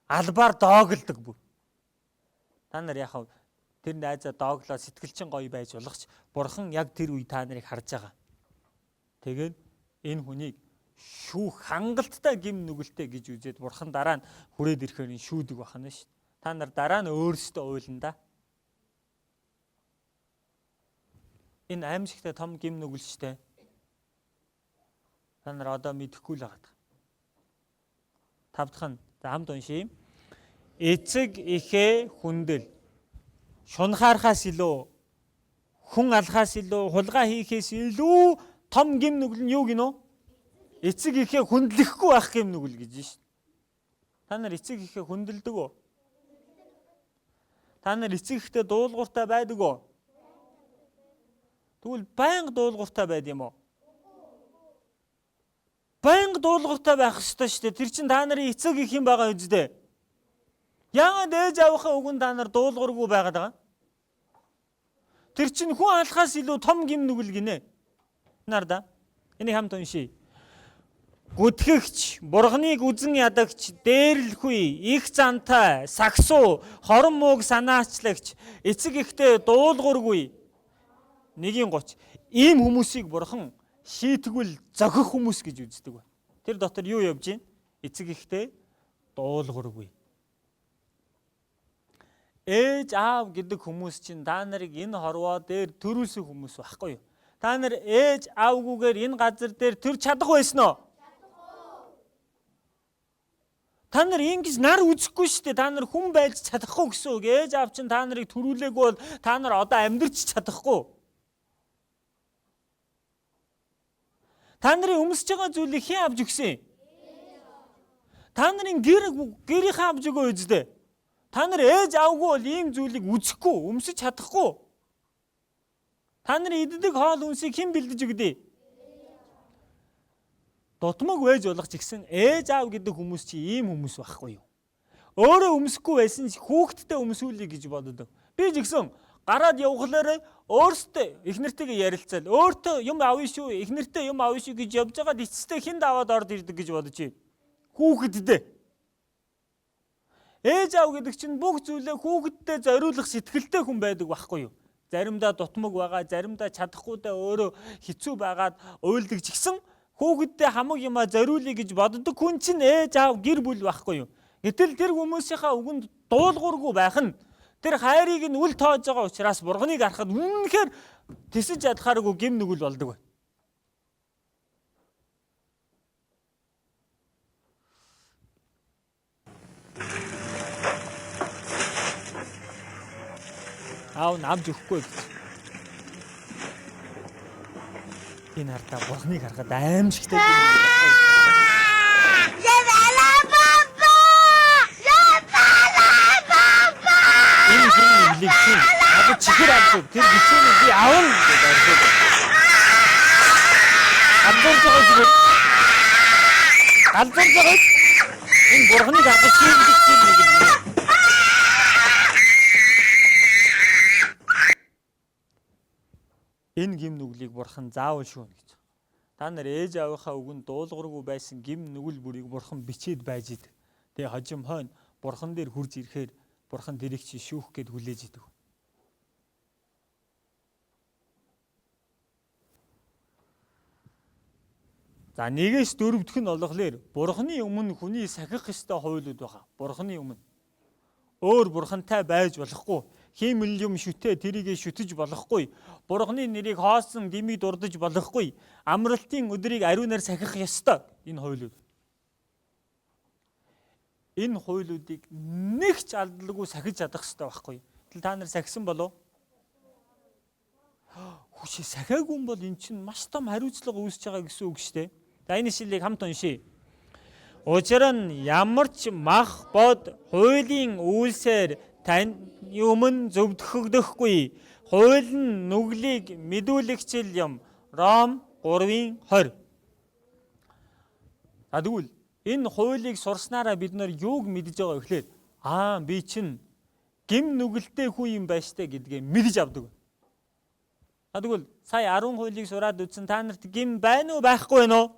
Албаар дооглдог бүр. Та нар яхав тэр найзаа дооглоо сэтгэл чинь гоё байж болох ч бурхан яг тэр үе та нарыг харж байгаа. Тэгээд энэ хүнийг шүүх хангалттай гим нүгэлтэй гэж үзээд бурхан дараа нь хүрээд ирэхээр нь шүүдэг бахна шүү. Та нар дараа нь өөрсдөө уйлна да. Энэ аимшигтай том гим нүгэл штэ. Та нар одоо мэдэхгүй л байгаа. Тав дахь нь за хамт уншийе. Эцэг эхээ хүндэл. Шунхаархаас илүү, хүн алхаас илүү, хулгай хийхээс илүү том гим нүгэл нь юу гинөө? Эцэг эхээ хүндлэхгүй байх гим нүгэл гэж шин. Та нар эцэг эхээ хүндэлдэг үү? Та нар эцэг эхтэй дуулууртай байдаг уу? Тэгвэл байнга дуулууртай байд юм уу? Байнга дуулууртай байх ёстой шүү дээ. Тэр чинь та нарын эцэг их юм байгаа үсттэй. Яагаад ээж аавынхаа үгэнд та нар дуулуургүй байгаад байгаа? Тэр чинь хүн алхаас илүү том гим нүгэл гинэ. Нар да. Энийг хамт уншийе. Гүтгэгч, бурхныг үзэн ядагч, дээрлэхгүй, их зантай, сагсуу, хорон мууг санаачлагч, эцэг эхтэй дуулуургүй. 1:30. Ийм хүмүүсийг бурхан шийтгүүл зохих хүмүүс гэж үздэг ба. Тэр дотор юу явж гин? Эцэг эхтэй дуулуургүй. Ээж аав гэдэг хүмүүс чинь та нарыг энэ хорвоо дээр төрүүлсэн хүмүүс байхгүй юу? Та нар ээж аавгүйгээр энэ газар дээр төр чадах байсан уу? Та нар ингэж нар үзэхгүй шүү дээ. Та нар хүн байж чадахгүй гэсэн үг. Ээж аав чинь та нарыг төрүүлээгүй бол та нар одоо амьдрч чадахгүй. Та нарын өмсөж байгаа зүйлийг хэн авч өгсөн? Та нарын гэрийнхээ авч өгөө үсттэй. Та нар ээж аавгүй бол ийм зүйлийг үзэхгүй, өмсөж чадахгүй. Та нарын иддэг хоол хүнсийг хэн бэлдэж өгдөө? Дутмаг байж болох ч гэсэн ээж аав гэдэг хүмүүс чи ийм хүмүүс байхгүй юу? Өөрөө өмсөхгүй байсан ч хүүхэдтэй өмсүүлье гэж боддог. Би ч гэсэн гараад явхлаараа өөртөө их нэртэйгээ ярилцаал өөртөө юм авъя шүү, их нэртэй юм авъя шүү гэж явж байгаад эцэстээ хүнд аваад орд ирдэг гэж бодож байна. Хүүхэдтэй. Ээж аав гэдэг чинь бүх зүйлээ хүүхэдтэй зориулах сэтгэлтэй хүн байдаг байхгүй юу? Заримдаа дутмаг байгаа, заримдаа чадахгүйдээ өөрөө хэцүү байгаад уйлдаг ч гэсэн хүүхэдтэй хамаг юмаа зориулъя гэж боддог хүн чинь ээж аав гэр бүл байхгүй юу? Гэтэл тэр хүмүүсийнхаа үгэнд дуулуургүй байх нь тэр хайрыг нь үл тоож байгаа учраас бурхныг харахад үнэнхээр тэсэж чадхааргүй гим нүгэл болдог байна. Аав нь авч өгөхгүй гэж. Энэ хардаа бурхныг харахад аимшигтай гим нүгэл байхгүй. Энэ гим нүглийг чи надад чихэр авч өг. Тэр бичээнийг би авна гэж ордог. Галзуурж байгаа зүгээр. Галзуурж байгаа. Энэ бурхныг харахад шийдэх гим нүгэл. Энэ гим нүглийг бурхан заавал шүүнэ гэж. Та нар ээж аавынхаа үгэнд дуулуургүй байсан гим нүгэл бүрийг бурхан бичээд байж идэг. Тэгээ хожим хойно бурхан дээр хурж ирэхээр бурхан тэрийг чи шүүх гээд хүлээж идэг. За 1-ээс 4 дэх нь болохлээр бурханы өмнө хүний сахих ёстой хуулиуд байгаа. Бурханы өмнө. Өөр бурхантай байж болохгүй. Хиймэл юм шүтээ тэрийгэ шүтэж болохгүй. Бурханы нэрийг хоосон дэмий дурдаж болохгүй. Амралтын өдрийг ариунаар сахих ёстой. Энэ хуулиуд. Энэ хуулиудыг нэг ч алдалгүй сахиж чадах ёстой байхгүй. Тэгэл та нар сахисан болов? Хүч сахиагүй юм бол эн чинь маш том хариуцлага үүсэж байгаа гэсэн үг шүү дээ. За энэ ишлэлийг хамт уншийе. Учир нь ямар ч мах бод хуулийн үйлсээр тань өмнө зөвдөхөгдөхгүй. Хууль нь нүглийг мэдүүлэгчил юм. Ром 3:20. За тэгвэл энэ хуулийг сурснараа бид нар юуг мэдж байгаа вэ гэхээр Аа, би чинь гим нүгэлтэй хүн юм байна штэ гэдгээ мэдэж авдаг. А тэгвэл сая 10 хуулийг сураад үзсэн та нарт гим байна уу, байхгүй байна уу?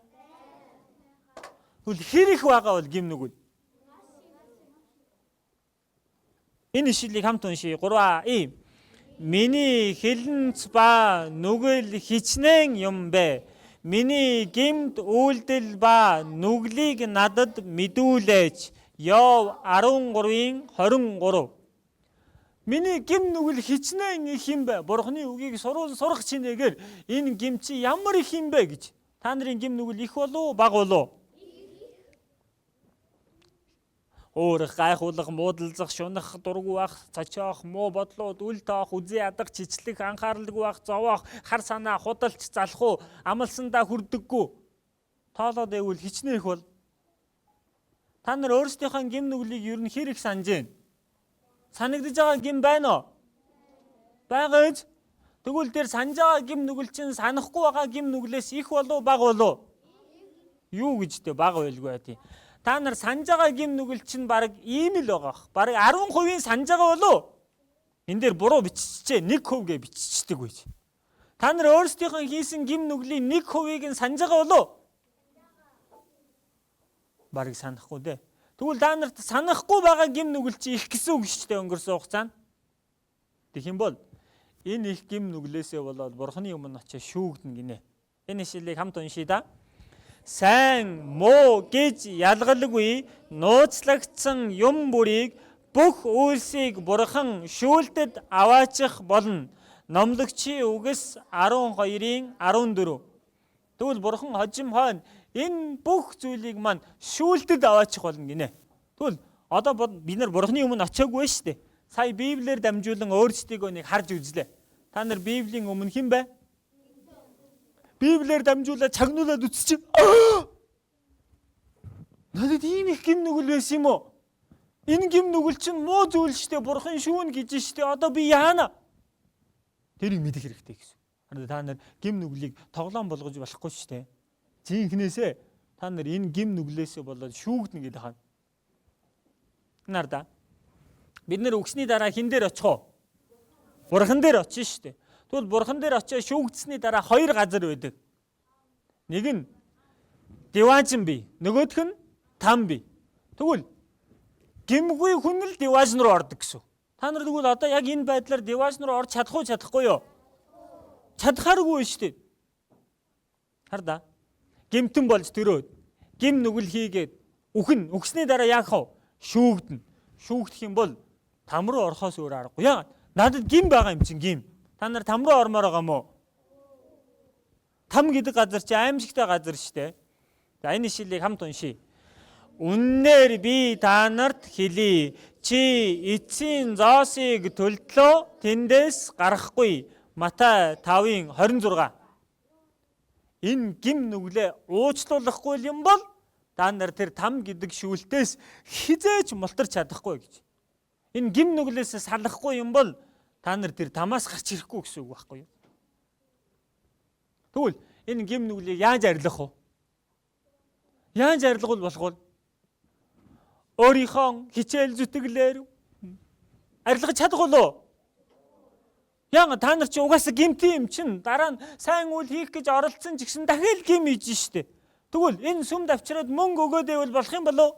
Тэгвэл хэр их байгаа бол гим нүгэл? Энэ ишлэлийг хамт уншъя. 3 А. Миний хилэнц ба нүгэл хичнээн юм бэ? Миний гимт үйлдэл ба нүглийг надад мэдүүлээч. Йов 13-ийн 23. Миний гим нүгэл хичнээн их юм бэ? Бурхны үгийг сурвал сурах чинээгээр энэ гим чи ямар их юм бэ гэж. Та нарын гим нүгэл их болов уу, бага болов уу? Өөрөх, гайхуулах, муудалцах, шунах, дургүй байх, цочоох, муу бодлууд, үл тоох, үзий ядах, чичлэх, анхааралгүй байх, зовоох, хар санаа, худалч, залхуу, амлсандаа хүрдэггүй. Тоолоод байвал хичнээн их бол. Та нар өөрсдийнхөө гим нүглийг ер нь хэр их санаж байна? Санагдаж байгаа гим байна уу? Байгаа биз? Тэгвэл тэр санаж байгаа гим нүгэл чинь санахгүй байгаа гим нүглээс их болов бага болов? Юу гэж тэ бага байлгүй яа тий. Та нар санаж байгаа гим нүгэл чинь бараг ийм л байгаа бах. Бараг 10% санаж байгаа болов? Энэ дээр буруу биччихээ, 1% гэж биччихдэг байж. Та нар өөрсдийнхөө хийсэн гим нүглийн 1%-ийг нь санаж байгаа болов? Бараг санахгүй дээ. Тэгвэл та нарт санахгүй байгаа гим нүгэл чи их гэсэн үг шүү дээ өнгөрсөн хугацаанд. Тэгэх юм бол энэ их гим нүглээсээ болоод Бурхны өмнө очиж шүүгдэнэ гинэ. Энэ ишлэлийг хамт уншъя да. Сайн муу гэж ялгалгүй нууцлагдсан юм бүрийг бүх үйлсийг Бурхан шүүлтэд аваачих болно. Номлогчийн үгэс 12-ийн 14. Тэгвэл Бурхан хожим хойно энэ бүх зүйлийг маань шүүлтэд аваачих болно гинэ. Тэгвэл одоо бид нар Бурханы өмнө очиагүй шүү дээ. Сая Библиэр дамжуулан өөрсдийгөө нэг харж үзлээ. Та нар Библийн өмнө хэн бэ? Библиэр дамжуулаад чагнуулаад үзчих. Надад ийм их гим нүгэл байсан юм уу? Энэ гим нүгэл чинь муу зүйл шүү дээ. Бурхан шүүнэ гэж шүү дээ. Одоо би яана? Тэрийг мэдэх хэрэгтэй гэсэн. Харин та нар гим нүглийг тоглоом болгож болохгүй шүү дээ. Жинхнээсээ та нар энэ гим нүглээсээ болоод шүүгдэнэ гэдэг хаана. Нар да. Бид нэр үгсний дараа хэн дээр очих вэ? Бурхан дээр очно шүү дээ. Тэгвэл Бурхан дээр очиж шүүгдсэний дараа хоёр газар байдаг. Нэг нь диваажин бий, нөгөөх нь там бий. Тэгвэл гимгүй хүн л диваажин руу ордог гэсэн. Та нар тэгвэл одоо яг энэ байдлаар диваажин руу орж чадах уу, чадахгүй юу? Чадхааргүй шүү дээ. Хар да. Гимтэн болж төрөөд гим нүгэл хийгээд үхэн, үхсний дараа яах вэ? Шүүгдэнэ. Шүүгдэх юм бол там руу орохоос өөр аргагүй. Яагаад? Надад гим байгаа юм чинь гим. Та нар там руу ормоор байгаа мó? Там гэдэг газар чи аимшигтай газар шүү дээ. За энэ ишлэлийг хамт уншъя. Үннээр би та нарт хэлье. Чи эцсийн зоосыг төлтлөө тэндээс гарахгүй. Матай 5:26. Энэ гим нүглээ уучлуулахгүй юм бол та нар тэр там гэдэг шүүлтээс хизээч мултарч чадахгүй гэж. Энэ гим нүглээс салахгүй юм бол та нар тэр тамаас гарч ирэхгүй гэсэн үг байхгүй юу? Тэгвэл энэ гим нүглийг яаж арилгах вэ? Яаж арилгуул болох вэ? Өөрийнхөө хичээл зүтгэлээр арилгаж чадах уу? Яа, та нар чи угаасаа гимтэн юм чин дараа нь сайн үйл хийх гэж оролцсон ч гэсэн дахиад гим хийж штэ. Тэгвэл энэ сүмд авчираад мөнгө өгөөд байвал болох юм болов?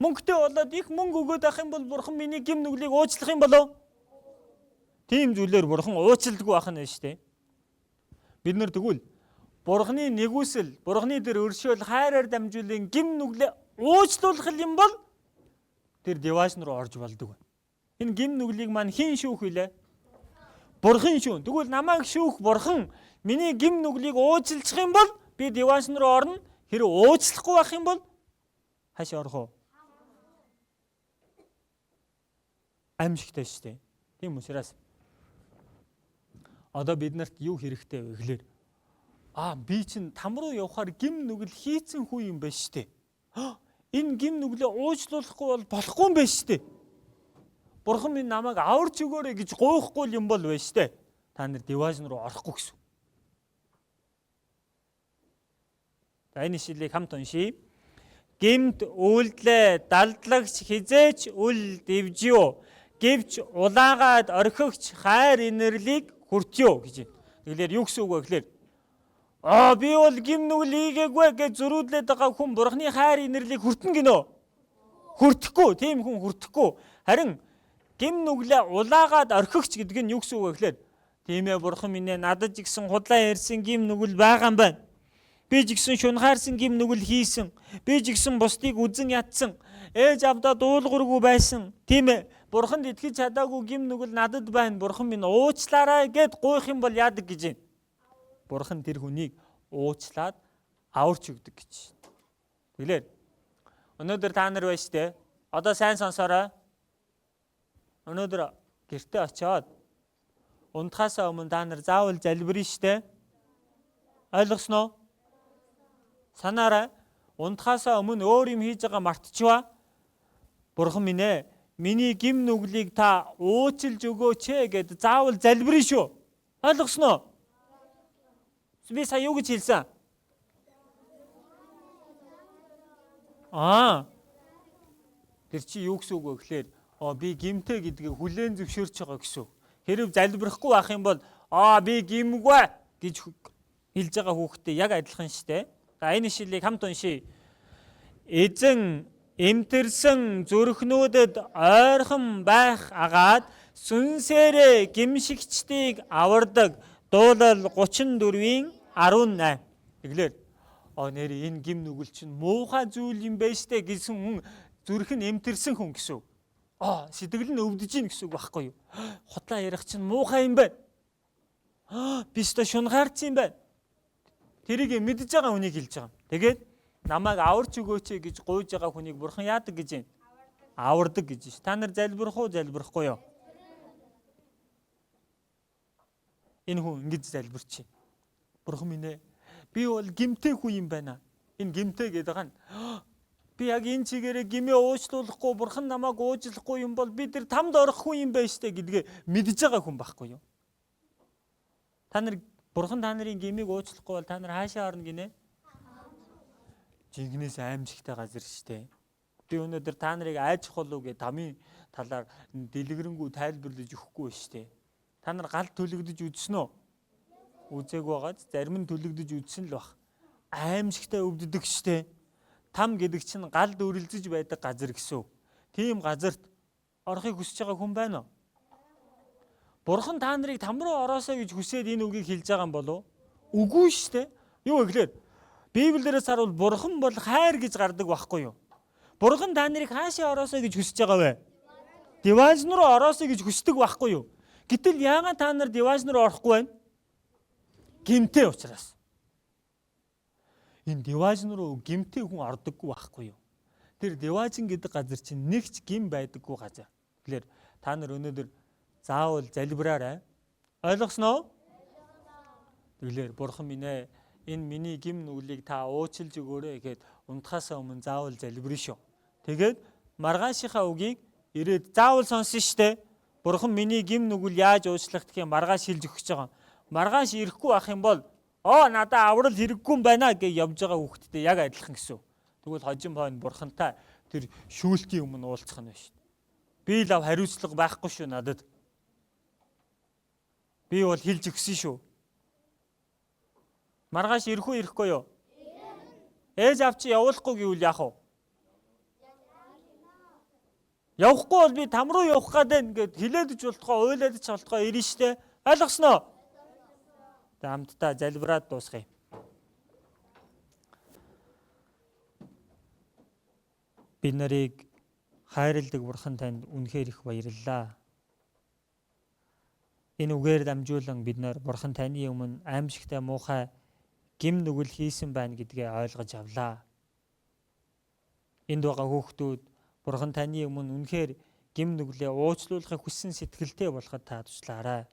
Мөнгөтэй болоод их мөнгө өгөөд авах юм бол Бурхан миний гим нүглийг уучлах юм болов? Тийм зүйлээр Бурхан уучладаггүй байх нь штэ. Бид нар тэгвэл Бурханы нэгүсэл, Бурханы тэр өршөөл, хайраар дамжуулан гим нүглээ уучлуулах юм бол тэр диваажн руу орж болдог. Энэ гим нүглийг маань хэн шүүх вүлээ? Бурхан шүүн. Тэгвэл намайг шүүх Бурхан миний гим нүглийг уучлах юм бол би диваажн руу орно. Хэрэг уучлахгүй байх юм бол хаашаа орох вэ? Аимшигтай шүү дээ. Тийм учраас одоо бид нарт юу хэрэгтэй вэ гэхлээр би чинь там руу явхаар гим нүгэл хийцэн хүн юм байна шүү дээ. Энэ гим нүглээ уучлуулахгүй бол болохгүй юм байна шүү дээ. Бурхан минь намайг аварч өгөөрэй гэж гуйхгүй юм бол байна шүү дээ. Та нар диваажн руу орохгүй гэсэн. За энэ ишлэлийг хамт уншъя. Гэмт үйлдлээ далдлагч хэзээ ч үл дэвжиё. Гэвч улаагаад орхигч хайр инэрлийг хүртье гэж. Тэгэхээр юу гэсэн үг вэ гэхээр би бол гим нүгэл хийгээгүй гэж зөрүүдлээд байгаа хүн Бурхны хайр инэрлийг хүртэн гинөө. Хүртэхгүй. Тийм хүн хүртэхгүй. Харин гим нүглээ улаагаад орхигч гэдэг нь юу гэсэн үг вэ гэхээр тийм ээ, Бурхан минь ээ, надад ч гэсэн худлаа ярьсан гим нүгэл байгаа юм байна. Би ч гэсэн шунхаарсан гим нүгэл хийсэн. Би ч гэсэн бусдыг үзен ядсан. Ээж авдаа дуулуургүй байсан. Тийм ээ, Бурханд итгэж чадаагүй гим нүгэл надад байна. Бурхан минь уучлаарай гэд гуйх юм бол яадаг гэж байна. Бурхан тэр хүнийг уучлаад аварч өгдөг гэж. Тэгэлэр өнөөдөр та нар байна штэ. Одоо сайн сонсоорой. Өнөөдөр гэртээ очиод унтахаасаа өмнө та нар заавал залбирна штэ. Ойлгосноо? Санаарай. Унтахаасаа өмнө өөр юм хийж байгаа мартчихваа. Бурхан минь ээ, миний гим нүглийг та уучлж өгөөч ээ гэд заавал залбирна шүү. Ойлгосноо? Би сая юу гэж хэлсэн? Тэр чи юу гэсэн үг вэ гэхээр би гимтэй гэдгийг хүлээн зөвшөөрч байгаа гэсэн. Хэрв залбирахгүй байх юм бол би гимгүй гэж хэлж байгаа хүүхдтэй яг адилхан штэ. За энэ ишлэлийг хамт уншийе. Эзэн эмтэрсэн зүрхнүүдэд ойрхон байх агаад сүнсээрээ гимшигчдийг авардаг. Дуулал 34-ийн 18. Тэгэлэр нэр энэ гим нүгэл чинь муухай зүйл юм байна штэ гэсэн хүн зүрх нь эмтэрсэн хүн гэсэн үг. Сэтгэл нь өвдөж гин гэсэн үг байхгүй юу? Худлаа ярих чинь муухай юм байна. Би өстой шунхаарч юм байна. Тэрийг мэдж байгаа хүнийг хэлж байгаа. Тэгээд намайг аварч өгөөч гэж гуйж байгаа хүнийг Бурхан яадаг гэж юм? Авардаг гэж ш. Та нар залбирах уу, залбирахгүй юу? Энэ хүн ингэж залбирч. Бурхан минь ээ, би бол гимтэй хүн юм байна. Энэ гимтэй гэдэг нь би яг энэ чигээрээ гимээ уучлуулахгүй, Бурхан намайг уучлахгүй юм бол би тэр тамд орох хүн юм байна штэ гэдгээ мэдж байгаа хүн байхгүй юу? Та нар Бурхан та нарын гимийг уучлахгүй бол та нар хаашаа орно гинэ? Жинхнээс аимшигтай газар штэ. Би өнөөдөр та нарыг айжих болов гэж тамийн талаар дэлгэрэнгүй тайлбарлаж өгөхгүй штэ. Та нар гал төлөгдөж үзсэн үү? Үзээгүй байгаад зарим нь төлөгдөж үзсэн л бах. Аимшигтай өвддөг штэ. Там гэдэг чинь галд үрэлзэж байдаг газар гэсэн. Тийм газарт орохыг хүсэж байгаа хүн байна уу? Бурхан та нарыг там руу ороосоо гэж хүсээд энэ үгийг хэлж байгаа юм болов? Үгүй штэ. Юу гэхээр Библиэрээс харуул Бурхан бол хайр гэж гардаг байхгүй юу? Бурхан та нарыг хаашаа ороосоо гэж хүсэж байгаа вэ? Диважн руу ороосоо гэж хүсдэг байхгүй юу? Гэтэл яагаад та нар диважн руу орохгүй байна? Гимтэй учраас. Энэ диважн руу гимтэй хүн ордоггүй байхгүй юу? Тэр диважн гэдэг газар чинь нэг ч гим байдаггүй газар. Тэгэхээр та нар өнөөдөр заавал залбираарай. Ойлгосноо? Тэгэлэр Бурхан минь ээ, энэ миний гим нүглийг та уучлж өгөөрэй гэхэд унтахаасаа өмнө заавал залбирна шүү. Тэгээд маргаашийнхаа үгийг ирээд заавал сонсон штэ. Бурхан миний гим нүгэл яаж уучлах гэх юм маргааш хэлж өгөх гэж байгаа. Маргааш ирэхгүй байх юм бол надаа аврал хэрэггүй юм байна гэж явж байгаа хүүхдтэй яг адилхан гэсэн. Тэгвэл хожим хойно Бурхантай тэр шүүлтийн өмнө уулзах нь байна шүү. Би л хариуцлага байхгүй шүү надад. Би бол хэлж өгсөн шүү. Маргааш ирэх үү ирэхгүй юу? Ээж авч явуулахгүй гэвэл яах вэ? Явахгүй бол би там руу явах гээд ингээд хилээд ч болтгоо, уйлаад ч болтгоо ирнэ штэ. Ойлгосноо? За хамтдаа залбираад дуусгая. Бид нарыг хайрладаг Бурхан танд үнэхээр их баярлалаа. Энэ үгээр дамжуулан бид нар Бурхан таны өмнө аимшигтай муухай гим нүгэл хийсэн байна гэдгээ ойлгож авлаа. Энд байгаа хүүхдүүд Бурхан таны өмнө үнэхээр гим нүглээ уучлуулахыг хүссэн сэтгэлтэй болоход та туслаарай.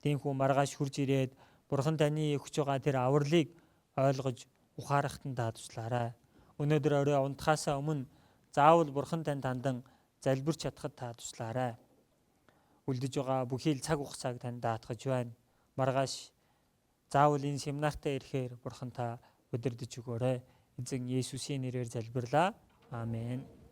Тиймээс маргааш хурж ирээд Бурхан таны өгч байгаа тэр авралыг ойлгож ухаарахт нь та туслаарай. Өнөөдөр орой унтахаасаа өмнө заавал Бурхан танд хандан залбирч чадхад та туслаарай. Үлдэж байгаа бүхий л цаг хугацааг танд даатгаж байна. Маргааш заавал энэ семинартаа ирэхээр Бурхан та удирдах өгөөрэй. Эзэн Есүсийн нэрээр залбирлаа. Амен.